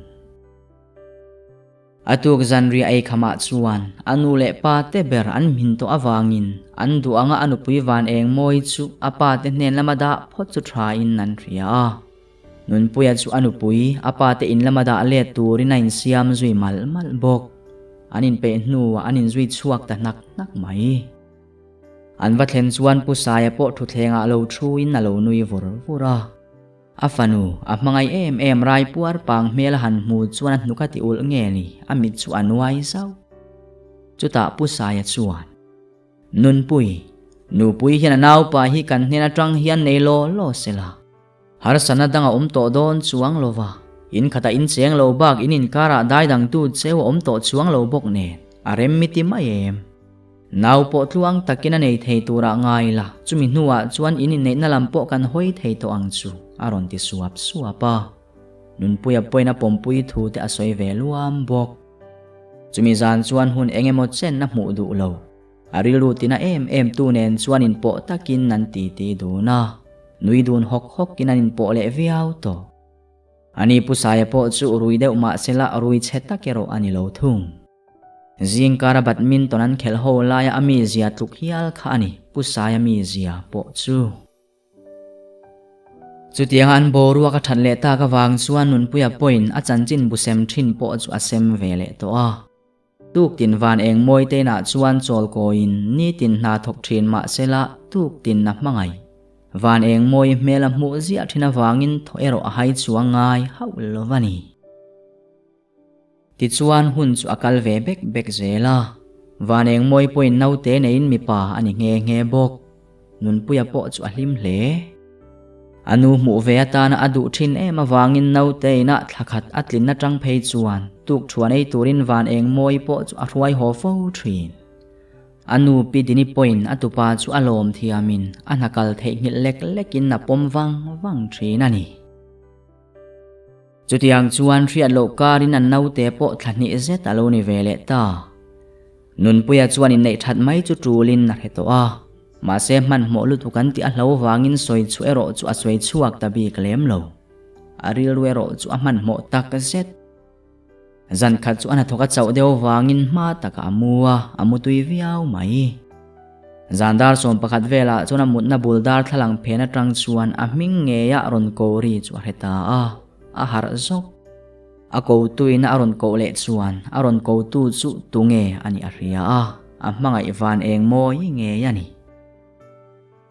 A tuk zanriah ei khamah chuan a nu leh pa te ber an hmin tawh avangin an duh anga a nupui van eng mawi chu a pa te hnen lama dah phawt chu thain an hria a. Nunpuia chu a nupui a pa te in lama dah let turin a insiam zui malh malh bawk. An inpeih hnuah an inzui chhuak ta hnak hnak mai. An va thlen chuan Pu Saia pawh thutthlengah lo thuin a lo nui vur vur a. A fanu, a hmangaih em em rai puar pang hmel a han hmu chuan a hnuk a ti ulh nge ni, a mit chu a nuai zauh. Chutah Pu Saia chuan, Nunpui, nupui hian a naupa hi kan hnen atang hian nei law law sela. Harsatna dang a awm tawh dawn chuang lo va, in khatah in cheng lo bak in inkarah dai dangtu cheu a awm tawh chuang lo bawk nen, a rem mi ti mai em? Nau pawh tluang takin a nei thei turah ngai la, chumi hnuah chuan in inneihna lam pawh kan hawi thei tawh ang chu, a rawn ti suap suap a. Nunpuia pawhin a pawmpui thu te a sawi ve luam bawk. Chumi zan chuan hun eng emaw chen a hmuh duh lo. A rilru tina em em tu nen chuan inpawh takin an titi dun a, nui dun hawk hawkin an inpawh leh viau tawh. Ani Pu Saia pawh chu rui deuh mah sela rui chhe tak erawh a ni lo thung. Zingkara badminton an khelh ho laia a mizia tluk hial kha a ni Pu Saia mizia pawh chu. Chutianga an boruak a that leh tak avang chuan Nunpuia pawhin a chanchin bu sem thin pawh chu a sem ve leh tawh a. Tuktin van eng mawi te inah chuan chawl kawiin nitin hna thawk thin mah sela tuktin a hmangaih. Van eng mawi hmel a hmuh ziah thin avangin thaw erawh a hai chuang ngai hauh lo a ni. Tichuan hun chu a kal ve bek bek zel a, van eng mawi pawhin naute neiin mipa a ni nghe nghe bawk. Nunpuia pawh chu a hlim hle. A nu hmuh ve atana a duh thin em avangin naute inah thla khat a tlin atang phei chuan tukthuan ei turin van eng mawi pawh chu a hruai haw fo thin. A nu Pi Dini pawhin a tupa chu a lawm thiamin a hna kal theihnghilh lek lekin a pawm vang vang thin a ni. Chutiang chuan hriat loh karin an naute pawh thla hnih zet a lo ni ve leh ta. Nunpuia chuan inneih that mai chu tulin a hre tawh a, mahse hmanhmawh lutuk an tih a hlo vangin sawi chhuah erawh chu a sawi chhuak ta bik lem lo. A rilru erawh chu a hmanhmawh tak zet. Zan khat chu a hnathawk a chauh deuh vangin hma takah a mu a, a mu tui viau mai. Zan dar 11 velah chuan a mutna bul darthlalang phen atang chuan a hming ngeia rawn ko ri chu a hre ta a, a harh zawk. A kotuin a rawn koh leh chuan a rawn kotu chu tunge a nih a hria a, a hmangaih van eng mawi ngei a ni.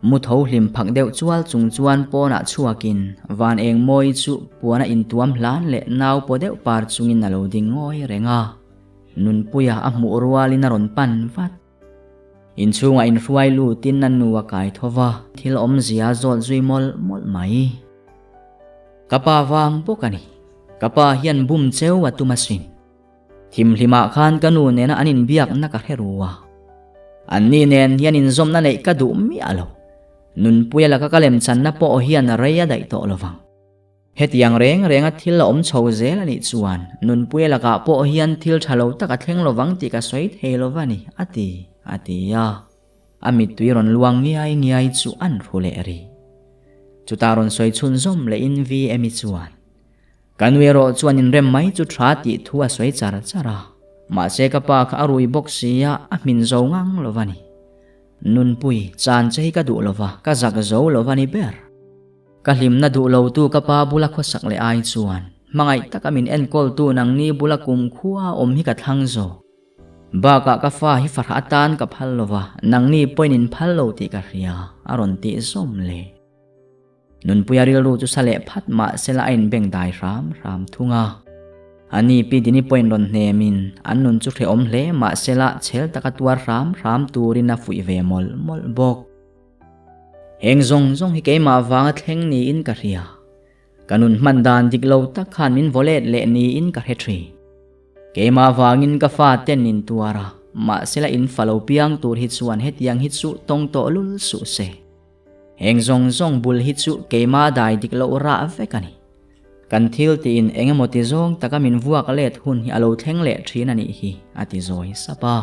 Mu tho hlim phak deuh chual chung chuan pawnah chhuakin van eng mawi chu puana intuam hlan leh nau paw deuh par chungin a lo ding ngawi reng a. Nunpuia a hmuh rualin a rawn pan vat. Inchhungah inhruai lutin a nu a kai tho va, thil awmzia a zawt zui mawlh mawlh mai. Ka pa vang bawk a ni. Ka pa hian bum cheu a tum asin. Thimhlimah khan ka nu nena an inbiakna ka hre ru a. Anni nen hian inzawmna neih ka duh miah lo. Nunpuia laka ka lemchanna pawh hian rei a daih tawh lovang. Hetiang reng renga thil a awm chho zel a nih chuan Nunpuia lakah pawh hian thil tha lo tak a thleng lovang tih ka sawi thei lo va ni, a ti, a ti a. A mittui rawn luang ngiai ngiai chu an hru leh rih. Chutah rawn sawi chhunzawm lehin VM-i chuan, Ka nu erawh chuan inrem mai chu tha tih thu a sawi char char a, mahse ka pa kha a rui bawk sia a hmin zo ngang lo va ni. Nunpui, chan che hi ka duh lo va, ka zak zo lo va ni ber. Ka hlimna duh lotu ka pa bula khawsak leh ai chuan hmangaih taka min enkawltu nangni bula kumkhua awm hi ka thlang zawk. Bakah ka fa hi farah atan ka phal lo va, nangni pawhin in phal lo tih ka hria, a rawn tih zawm le. Nunpuia rilru chu sa leh phat mah sela a inbeng dai hram hram thung a. Ani Pi Dini pawhin rawn hnemin an nun chu hrehawm hle mah sela chhel taka tuar hram hram turin a fuih ve mawlh mawlh bawk. Heng zawng zawng hi keimah vanga thleng niin ka hria. Ka nun hman dan dik lo tak khan min vaw let leh niin ka hre thin. Keimah vangin ka fa ten in tuar a, mahsela in fa lo piang tur hi chuan hetiang hi chu tawng tawh lul suh se. Heng zawng zawng bul hi chu keimah dai dik loh rah vek a ni. Kan thil tiin eng emaw ti zawng taka min vuak let hun hi a lo thleng leh thin a nih hi, a ti zawi sap a.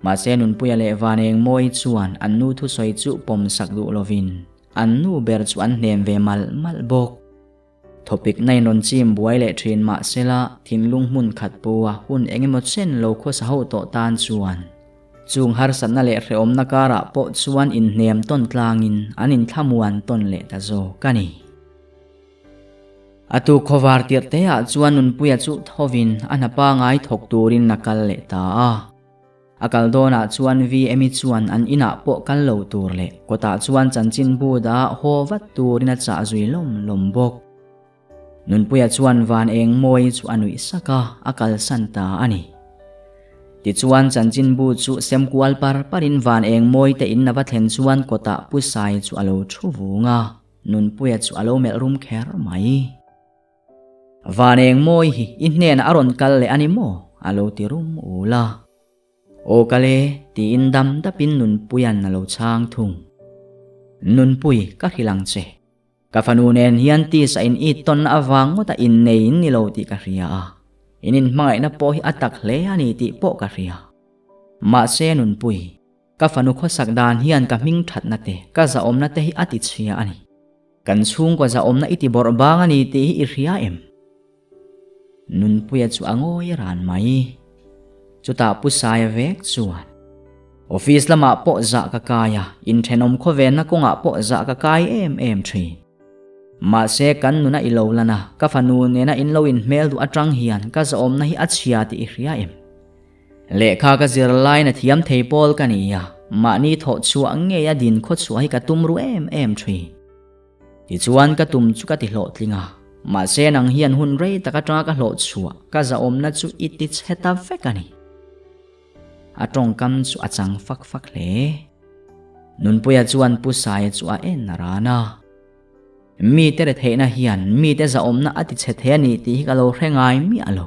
Mahse Nunpuia leh Vanengmawii chuan an nu thusawi chu pawm sak duh lovin an nu ber chu an hnem ve malh malh bawk. Thawpik na in rawn chim buai leh thin mahsela thinlung hmun khat pua hun eng emaw chen lo khawsa ho tawh tan chuan chung harsatna leh hrehawmna karah pawh chuan inhnem tawn tlangin an inthlamuan tawn leh ta zawk a ni. A tu khawvar tirh te ah chuan Nunpuia chu thovin a hna pangai thawk turin a kal leh ta a. A kal dawnah chuan VM-i chuan an inah pawh kal lo tur leh kawtah chuan chanchinbu dah haw vat turin a chah zui lawm lawm bawk. Nunpuia chuan van eng mawi chu a nuih sak a, a kalsan ta a ni. Tichuan chanchinbu chu sem kual par parin van eng mawi te in a va thlen chuan kawtah Pu Sai chu a lo thu vung a, Nunpuia chu a lo melh rum kher mai. Van eng mawi hi i hnenah a rawn kal leh a ni maw? a lo ti rum ul a. Aw kal e, tiin dam dapin Nunpuia'n a lo chhang thung. Nunpui, ka hrilh ang che. Ka fanu nen hian tisa in it tawnna avang ngawta innei in ni lo tih ka hria a, in inhmangaihna pawh hi a tak hle a ni tih pawh ka hria. Mahse Nunpui, ka fanu khawsak dan hian ka hming thatna te, ka zahawmna te hi a ti chhia a ni. Kan chhungkaw zahawmna i ti bawrh bang a ni tih hi i hria em? Nunpuia chu a ngawi ran mai. Chutah Pu Saia vek chuan, Office lamah pawh zah ka kai a, inthenawm khawvenna kawngah pawh zah ka kai em em thin. Mahse kan nuna i lo lan a, ka fanu nena in lo inhmel duh atang hian ka zahawmna hi a chhia tih i hria em? Lehkha ka zir laiin a thiam thei pawl ka ni a, mahni thawh chhuah ngei a din khawchhuah hi ka tum ru em em thin. Tichuan ka tum chu ka ti hlawhtling a, mahse nang hian hun rei tak atanga ka hlawh chhuah ka zahawmna chu i ti chhe ta vek a ni. A tawngkam chu a chang fak fak hle. Nunpuia chuan Pu Saia chu a en a ran a. Mite retheihna hian mite zahawmna a ti chhe thei a ni tih hi ka lo hre ngai miah lo.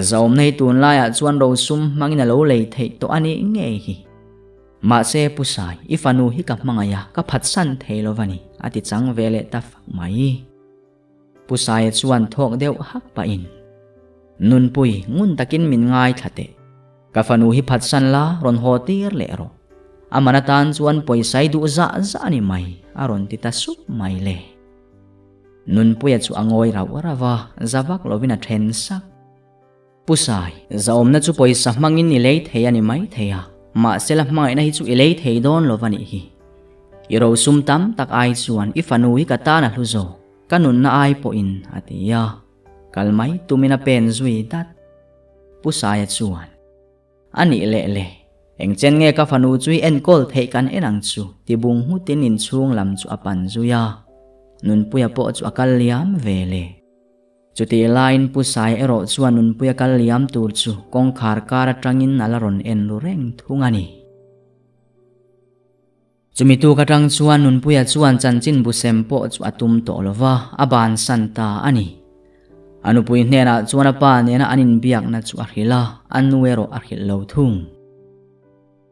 Zahawmna hi tunlaiah chuan rosum hmangin a lo lei theih tawh a nih ngei hi. Mahse Pu Sai, i fanu hi ka hmangaih a, ka phatsan thei lo va ni, a ti chang ve leh ta fak mai. Pu Saia chuan thawk deuh hak pahin, Nunpui, ngun takin min ngaithla teh. Ka fanu hi phatsan la, rawn haw tir leh rawh. A man atan chuan pawisa i duh zah zah a ni mai, a rawn ti ta sup mai le. Nunpuia chu a ngawi rauh rauh a, za vak lovin a then sak. Pu Sai, zahawmna chu pawisa hmangin i lei thei a ni mai thei a, mahse la hmangaihna hi chu i lei thei dawn lo va nih hi. I rosum tam tak ai chuan i fanu hi ka tan a hlu zawk, ka nunna ai pawhin, a ti a. Kal mai tumin a pen zui dat. Pu Saia chuan, A nih leh le, engchen nge ka fanu chu i enkawl theih kan en ang chu, ti bung nghutin inchhung lam chu a pan zui a. Nunpuia pawh chu a kal liam ve le. Chutih laiin Pu Sai erawh chuan nunpuia kal liam tur chu kawngkhar kar atangin a la rawn en ru reng thung a ni. Chumi tuk atang chuan nunpuia chuan chanchin bu sem pawh chu a tum tawh lo va, a bansan ta a ni. A nupui hnenah chuan a pa nena an inbiakna chu a hrilh a, a nu erawh a hrilh lo thung.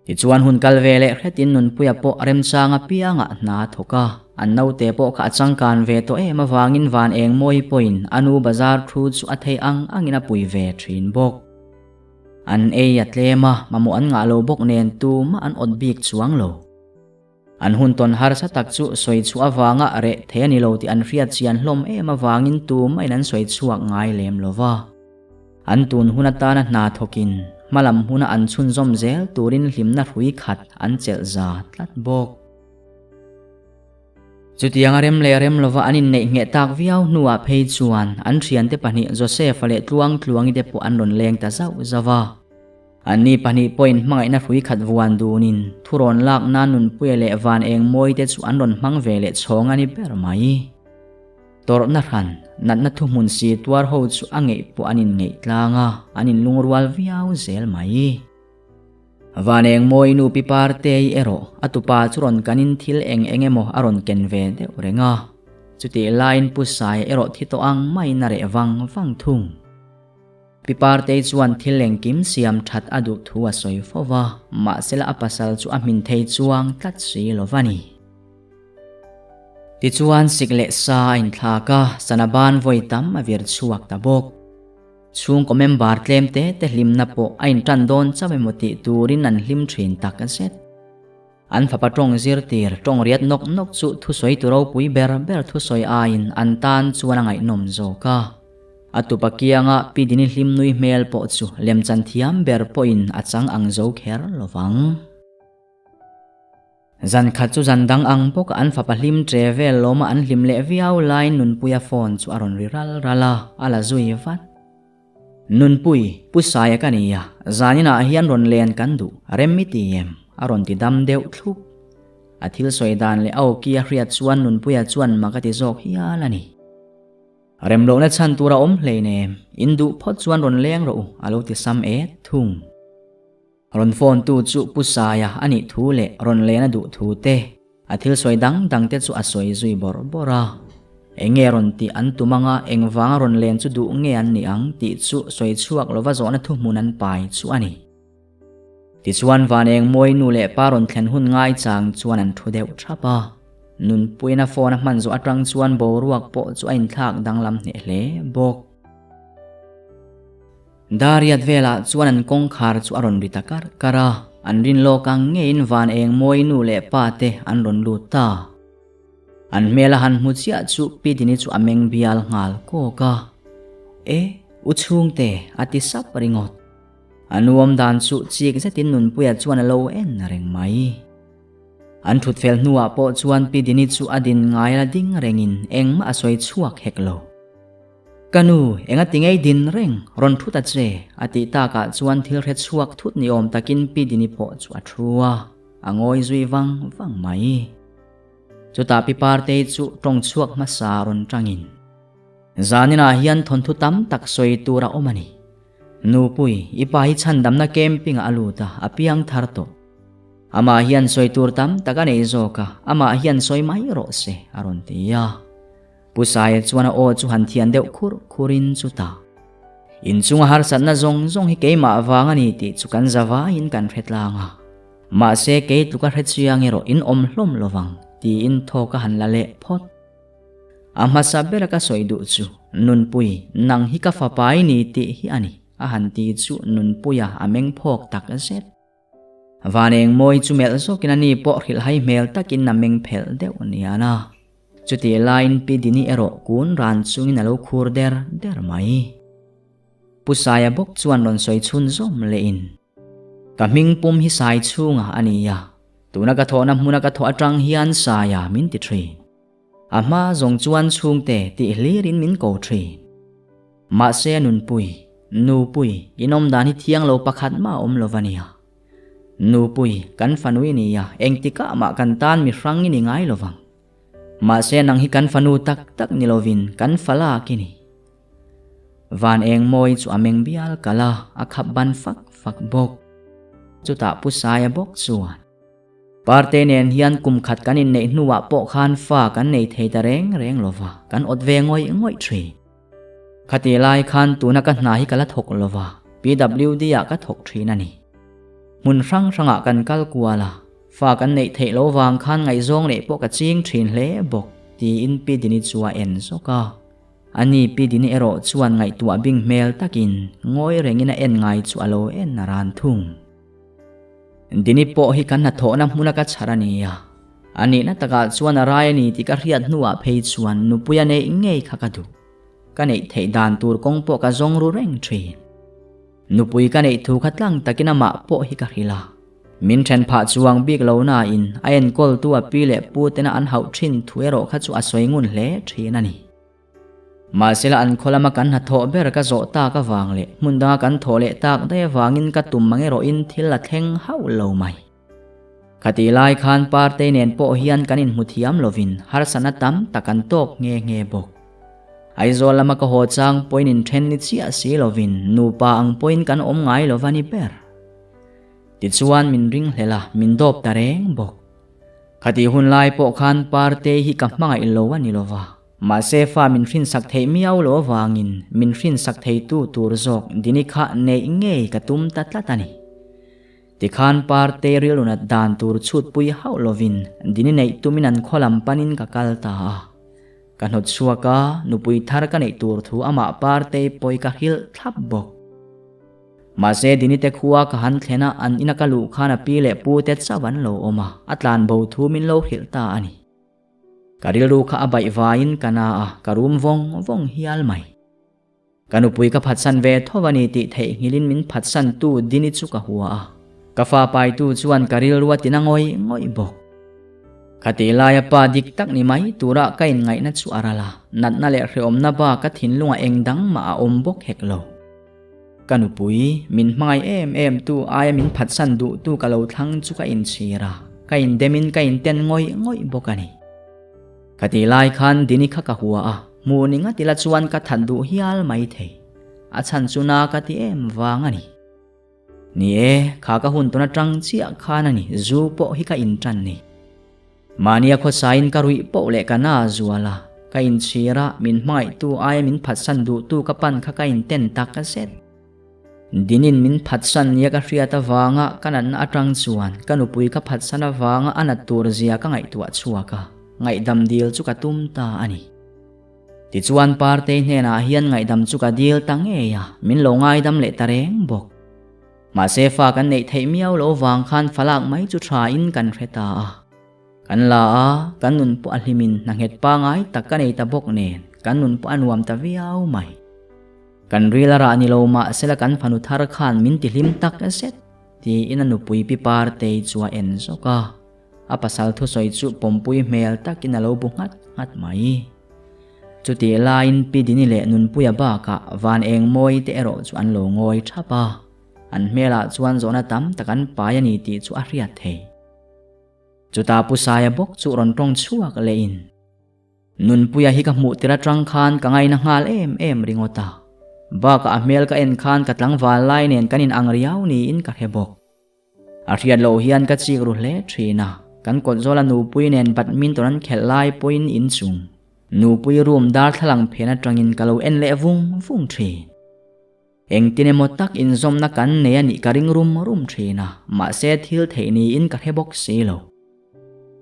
Tichuan hun kal ve leh hretin Nunpuia pawh remchang apiangah hna a thawk a, an naute pawh kha a changkan ve tawh em avangin van eng mawi pawhin a nu bazar thu chu a theih ang angin a pui ve thin bawk. An ei a tlem a, mamawh an ngah lo bawk nen tumah an awt bik chuang lo. An hun tawn harsa tak chu sawi chhuah avanga reh thei a ni lo tih an hriat chian hlawm em avangin tumahin an sawi chhuak ngai lem lo va. An tun hun atana hna thawkin hmalam huna an chhunzawm zel turin hlimna hrui khat an chelh za tlat bawk. Chutianga rem leh rem lova an inneih ngheh tak viau hnuah phei chuan an thiante pahnih Joseph-a leh Tluangtluangi te pawh an rawn leng ta zauh zauh a. Anni pahnih pawhin hmangaihna hrui khat vuan dunin thurawn lak nan Nunpuia leh Van eng mawi te chu an rawn hmang ve leh chhawng a ni ber mai. Tawrhna hran, natna thuhmun si tuar ho chu a ngeih pawh an inngeih tlang a, an inlungrual viau zel mai. Van eng mawi nu Pi Partei erawh a tupa chu rawn kanin thil eng eng emaw a rawn ken ve deuh reng a, chutih laiin Pu Saia erawh thi tawh ang maiin a reh vang vang thung. Pi Partei chuan thil engkim siam that a duh thu a sawi fo va, mahsela a pasal chu a hmin thei chuang tlat si lo va ni. Tichuan sik leh sa a inthlak a, sana ban vawi tam a vir chhuak ta bawk. Chhungkaw member tlem te te hlimna pawh a intan dawn chauh emaw tih turin an hlim thin tak zet. An fapa tawng zirtir tawng riat nawk nawk chu thusawi tu ropui ber ber thusawi aiin an tan chuan a ngaihnawm zawk a. A tupa kianga Pi Dini hlim nui hmel pawh chu lemchan thiam ber pawhin a chang ang zo kher lo vang. Zan khat chu zan dang ang bawk an fapa hlim tre vel lawma an hlim leh viau laiin Nunpuia phone chu a rawn ri ral ral a, a la zui vat. Nunpui, Pu Saia ka ni a, zaninah hian rawn len kan duh, rem i ti em? a rawn ti dam deuh thlup. A thil sawi dan leh a awki a hriat chuan Nunpuia chuan mak a ti zawk hial a ni. Rem lohna chhan tur a awm hleinem, in duh phawt chuan rawn leng rawh u, a lo ti sam et thung. Rawn phone tu chu Pu Saia a nih thu leh rawn len a duh thu te, a thil sawi dang dang te chu a sawi zui bawrh bawrh a. Eng nge rawn tih an tum anga eng vanga rawn len chu duh nge an nih ang tih chu sawi chhuak lova zawhna thuhmun an pai chu a ni. Tichuan van eng mawi nu leh pa rawn thlen hun ngai chang chuan an thu deuh thap a. Nunpuiin a phone a hman zawh atang chuan boruak pawh chu a inthlak danglam hneh hle bawk. Dariat velah chuan an kawngkhar chu a rawn ri ta kar kar a, an rin lawk ang ngeiin van eng mawi nu leh pa te an rawn lut ta. An hmel a han hmu chiah chu Pi Dini chu a meng bial nghal kawk a, E, u chhungte, a ti sap ringawt. A nuam dan chu chik zetin Nunpuia chuan a lo en reng mai. An thut fel hnuah pawh chuan Pi Dini chu a din ngai la ding rengin engmah a sawi chhuak hek lo. Ka nu, enga ti ngei din reng, rawn thut a che, a tih takah chuan thil hre chhuak thut ni awm takin Pi Dini pawh chu a thu a, a ngawi zui vang vang mai. Chutah Pi Partei chu tawng chhuak hmasa rawn tangin, Zaninah hian thawnthu tam tak sawi tur a awm a ni. Nupui, i pa hi chhandamna camping-ah a lut a, a piang thar tawh. Amah hian sawi tur tam tak a nei zawk a, amah hian sawi mai rawh se, a rawn ti a. Pu Saia chuan a aw chu han thian deuh khur khurin chutah, Inchunga harsatna zawng zawng hi keimah vang a ni tih chu kan za vaiin kan hre tlang a, mahse kei tluka hre chiang erawh in awm hlawm lo vang, tiin thaw ka han la leh phawt. A hmasa bera ka sawi duh chu, Nunpui, nang hi ka fapa i ni tih hi a ni, a han ti chu Nunpuia a meng phawk tak zet. Van eng mawi chu melh zawkin a ni pawh hrilhhai hmel takin a meng phelh deuh nian a. Chutih laiin Pi Dini erawh kun ran chungin a lo khur der der mai. Pu Saia bawk chuan rawn sawi chhun zawm lehin, Ka hming pum hi Sai chhunga a ni a, tuna ka thawhna hmuna ka thawh atang hian Saia min ti thin. A hma zawng chuan chhungte tih hlirin min ko thin. Mahse a nunpui, Nupui, inawm dan hi thiang lo pakhat mah a awm lo va nia. Nupui, kan fanu i nia, engtikah mah kan tan mi hrang i ni ngai lo vang. Mahse nang hi kan fanu tak tak ni lovin kan falak i ni. Van eng mawi chu a meng bial kalh a, a khap ban fak fak bawk. Chutah Pu Saia bawk chuan. Parte nen hian kum khat kan inneih hnuah pawh khan fa kan nei thei ta reng reng lo va, kan awt ve ngawih ngawih thin. Khati lai khan tuna ka hna hi ka la thawk lo va, PWD ah ka thawk thin a ni. Hmun hrang hrangah kan kal kual a, fa kan neih theih lo vang khan ngaihzawng leh pawh ka ching thin hle bawk, tiin Pi Dini chu a en zawk a. Ani Pi Dini erawh chuan ngaihtuah bing hmel takin ngawi rengin a en ngai chu a lo en a ran thung. Dini pawh hi kan hnathawhna hmuna ka chhar a ni a, a nihna takah chuan a rai a ni tih ka hriat hnuah phei chuan nupui a neih ngei kha ka duh. Ka neih theih dan tur kawng pawh ka zawng ru reng thin. Nupui ka neih thu kha tlang takin amah pawh hi ka hrilh a. Min then phah chuang bik lo nain a enkawltu a pi leh pu tena an hauh thin thu erawh kha chu a sawi ngun hle thin a ni. Mahsela an khaw lama kan hnathawh ber ka zawh tak avang leh hmun danga kan thawh leh tak daih avangin ka tum mang erawhin thil a thleng hauh lo mai. Khatih lai khan Partei nen pawh hian kan inhmu thiam lovin harsatna tam tak an tawk nghe nghe bawk. Aizawl lama ka haw chang pawhin inthen ni chiah si lovin nupa ang pawhin kan awm ngai lova ni ber. Tichuan min ringhlel a, min dawp ta reng bawk. Khatih hun lai pawh khan Partei hi ka hmangaih lo a ni lova. Mahse fa min hrinsak theih miau lo avangin min hrinsak theitu tur zawk Dini kha neih ngei ka tum ta tlat a ni. Tikhan Parte rilru nat dan tur chhutpui hauh lovin Dini neih tumin an khaw lam panin ka kal ta a. Ka hnawt chhuak a, nupui thar ka neih tur thu amah Parte pawi ka hrilh thlap bawk. Mahse Dini te khua ka han thlen a, an ina ka luh khan a pi leh pu te chauh an lo awm a, a tlanbo thu min lo hrilh ta a ni. Ka rilru kha a baih vaiin ka na a, ka rum vawng vawng hial mai. Ka nupui ka phatsan ve tho a ni tih theihnghilhin min phatsantu Dini chu ka hua a, ka fa paitu chuan ka rilru a tina ngawih ngawih bawk. Khatih laia pa dik tak ni mai tura ka inngaihna chu a ral a, natna leh hrehawmna bak ka thinlungah eng dang mah a awm bawk hek lo. Ka nupui, min hmangaih em em tu aia min phatsan duh tu ka lo thlang chu ka inchhir a, ka indemin ka inten ngawih ngawih bawk a ni. Ka tih lai khan Dini kha ka hua a, hmuh ni ngat ila chuan ka that duh hial mai thei. A chhan chu na ka ti em vang a ni. Ni e, kha ka hun tuna tang chiah khan a ni, zu pawh hi ka intan ni. Mahnia khawsain ka ruih poh leh ka na zual a, ka inchhir a, min hmangaihtu aia min phatsan duhtu ka pan kha ka inten tak zet. Dinin min phatsan nia ka hriat avanga ka natna atang chuan ka nupui ka phatsan avanga a nat tur zia ka ngaihtuah chhuak a, ngaihdam dil chu ka tum ta a ni. Tichuan Partei hnenah hian ngaihdam chu ka dil ta ngei a, min lo ngaidam leh ta reng bawk. Mahse fa kan neih theih miau lo vang khan falak mai chu tha in kan hre ta a. Kan la a, kan nun pawh a hlimin hna nghet pangai tak ka nei ta bawk nen, kan nun pawh a nuam ta viau mai. Kan ril a rah ni lo mahsela kan fanu thar khan min ti hlim tak zet, tiin a nupui pi Partei chu a en zawk a. A pasal thusawi chu pawmpui hmel takin a lo bu nghat nghat mai. Chutih laiin Pi Dini leh Nunpuia bakah Van Engmawi te erawh chu an lo ngawi thap a, an hmelah chuan zawhna tam tak an pai a ni tih chu a hriat thei. Chutah Pu Saia bawk chu rawn tawng chhuak lehin, Nunpuia hi ka hmuh tir atang khan ka ngaina nghal em em ringawt a, bakah a hmel ka en khan ka tlangval lai nen kan inang riau niin ka hre bawk. A hriat loh hian ka chik ru hle thin a, kan kawt zawla nupui nen badminton an khelh lai pawhin inchung nupui room darthlalang phen atangin ka lo en leh vung vung thin. Engtin emaw tak inzawmna kan nei a nih ka ring rum rum thin a, mahse thil theih niin ka hre bawk si lo.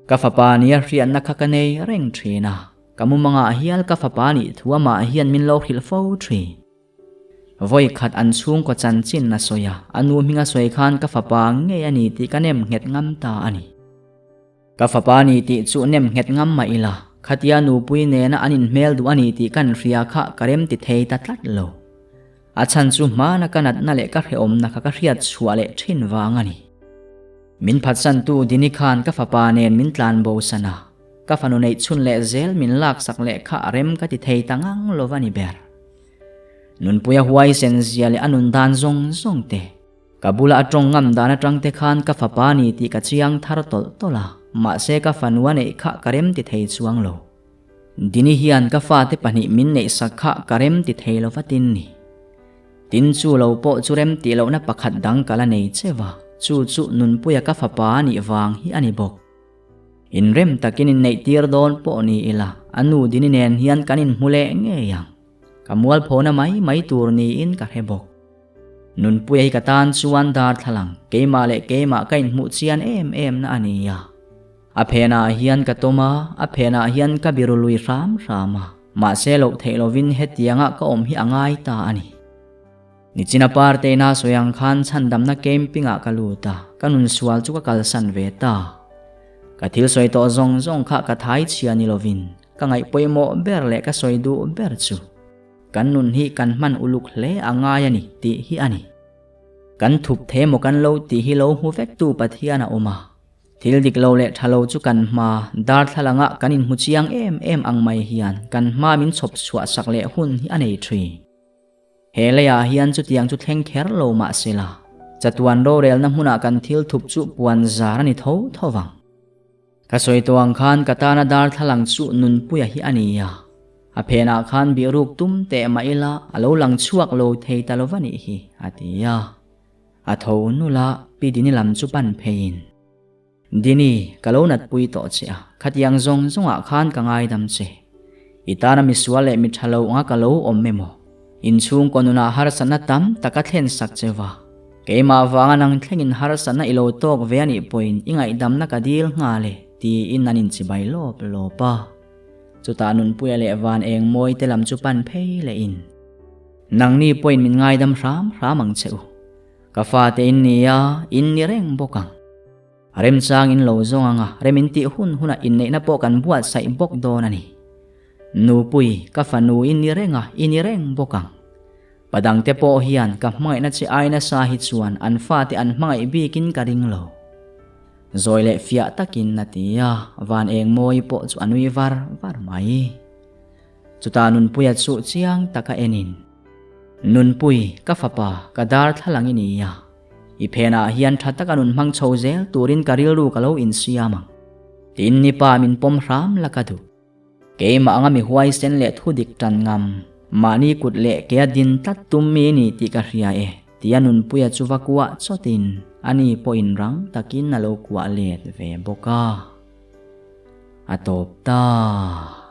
Ka fapa nia hriatna kha ka nei reng thin a, ka mumangah hial ka fapa nih thu amah hian min lo hrilh fo thin. Vawi khat an chhungkaw chanchin a sawi a, a nu hminga sawi khan ka fapa ngei a ni tih ka nem nghet ngam ta a ni. Ka fapa ni tih chu nem nghet ngam mah ila, khatia nupui nena an inhmel duh a ni tih kan hria kha ka rem ti thei ta tlat lo. A chhan chu hmana ka natna leh ka hrehawmna kha ka hriat chhuah leh thin vang a ni. Min phatsantu Dini khan ka fapa nen min tlan bo san a, ka fanu neih chhun leh zel min laksak leh kha a rem ka ti thei ta ngang lo va ni ber. Nunpuia huaisen zia leh a nun dan zawng zawng te, ka bula a tawng ngam dan atang te khan ka fapa ni tih ka chiang thar tawlh tawlh a, mahse ka fanu a neih kha ka rem ti thei chuang lo. Dini hian ka fate pahnih min neihsak kha ka rem ti thei lo vatin ni. Tin chu lo pawh chu rem tih lohna pakhat dang ka la nei cheu a, chu chu Nunpuia ka fapa a nih vang hi a ni bawk. Inrem takin inneihtir dawn pawh ni ila, a nu Dini nen hian kan inhmu leh ngei ang. Ka mualphona mai mai tur niin ka hre bawk. Nunpuia hi ka tan chuan darthlalang, keimah leh keimah ka inhmuh chian em em na a ni a. A phenah hian ka tawm a, a phenah hian ka biru lui hram hram a, mahse loh theih lovin hetianga ka awm hi a ngai ta a ni. Nichina Parteina sawi ang khan chhandamna camping-ah ka lut a, ka nun sual chu ka kalsan ve ta. Ka thil sawi tawh zawng zawng kha ka thai chhia ni lovin, ka ngaih pawimawh ber leh ka sawi duh ber chu kan nun hi kan hman uluk hle a ngai a ni tih hi a ni. Kan thup thei emaw kan lo tih hi lo hmu vektu Pathian a awm a. Thil dik lo leh tha lo chu kan hma darthlalangah kan inhmu chiang em em ang mai hian kan hma min chhawp chhuah sak leh hun hi a nei thin. He leiah hian chutiang chu thleng kher lo mah sela, chatuan rorelna hmunah kan thil thup chu puan zar a ni tho tho vang. Ka sawi tawh ang khan ka tana darthlalang chu Nunpuia hi a ni a, a phenah khan bihruk tum teh mah ila a lo lang chhuak lo thei ta lo va nih hi, a ti a. A tho nula Pi Dini lam chu pan pheiin. Dini, ka lo natpui tawh che a, khatiang zawng zawngah khan ka ngaidam che. I tana misual leh mi tha lo anga ka lo awm emaw? Inchhungkaw nunah harsatna tam tak a thlen sak che va. Keimah vanga nang thlengin harsatna i lo tawk ve a nih pawhin i ngaihdamna ka dil nghal e, tiin an inchibai lawp lawp a. Chutah Nunpuia leh Van Engmawi te lam chu pan phei lehin, Nangni pawhin min ngaidam hram hram ang che u. Ka fate in ni a, in ni reng bawk ang. Remchang in lo zawng ang a, rem in tih hun hunah inneihna pawh kan buatsaih bawk dawn a ni. Nupui, ka fanu in ni reng a, i ni reng bawk ang. Padangte pawh hian ka hmangaihna che ai nasa hi chuan an fate an hmangaih bikin ka ring lo. Zawi leh fiah takin a ti a, van eng mawi pawh chu a nui var var mai. Chutah Nunpuia chu chiang taka enin. Nunpui, ka fapa, ka darthlalang i ni a. I phenah hian tha taka nun hmang chho zel turin ka rilru ka lo insiam ang. Tin ni pa min pawm hram la ka duh. Keimah anga mi huaisen leh thu dik tan ngam, mahni kut leh kea din tlat tum mi ni tih ka hria e, tia Nunpuia chu va kuah chawtin ani pawhin rang takin a lo kuah let ve bawk a. A tawp ta.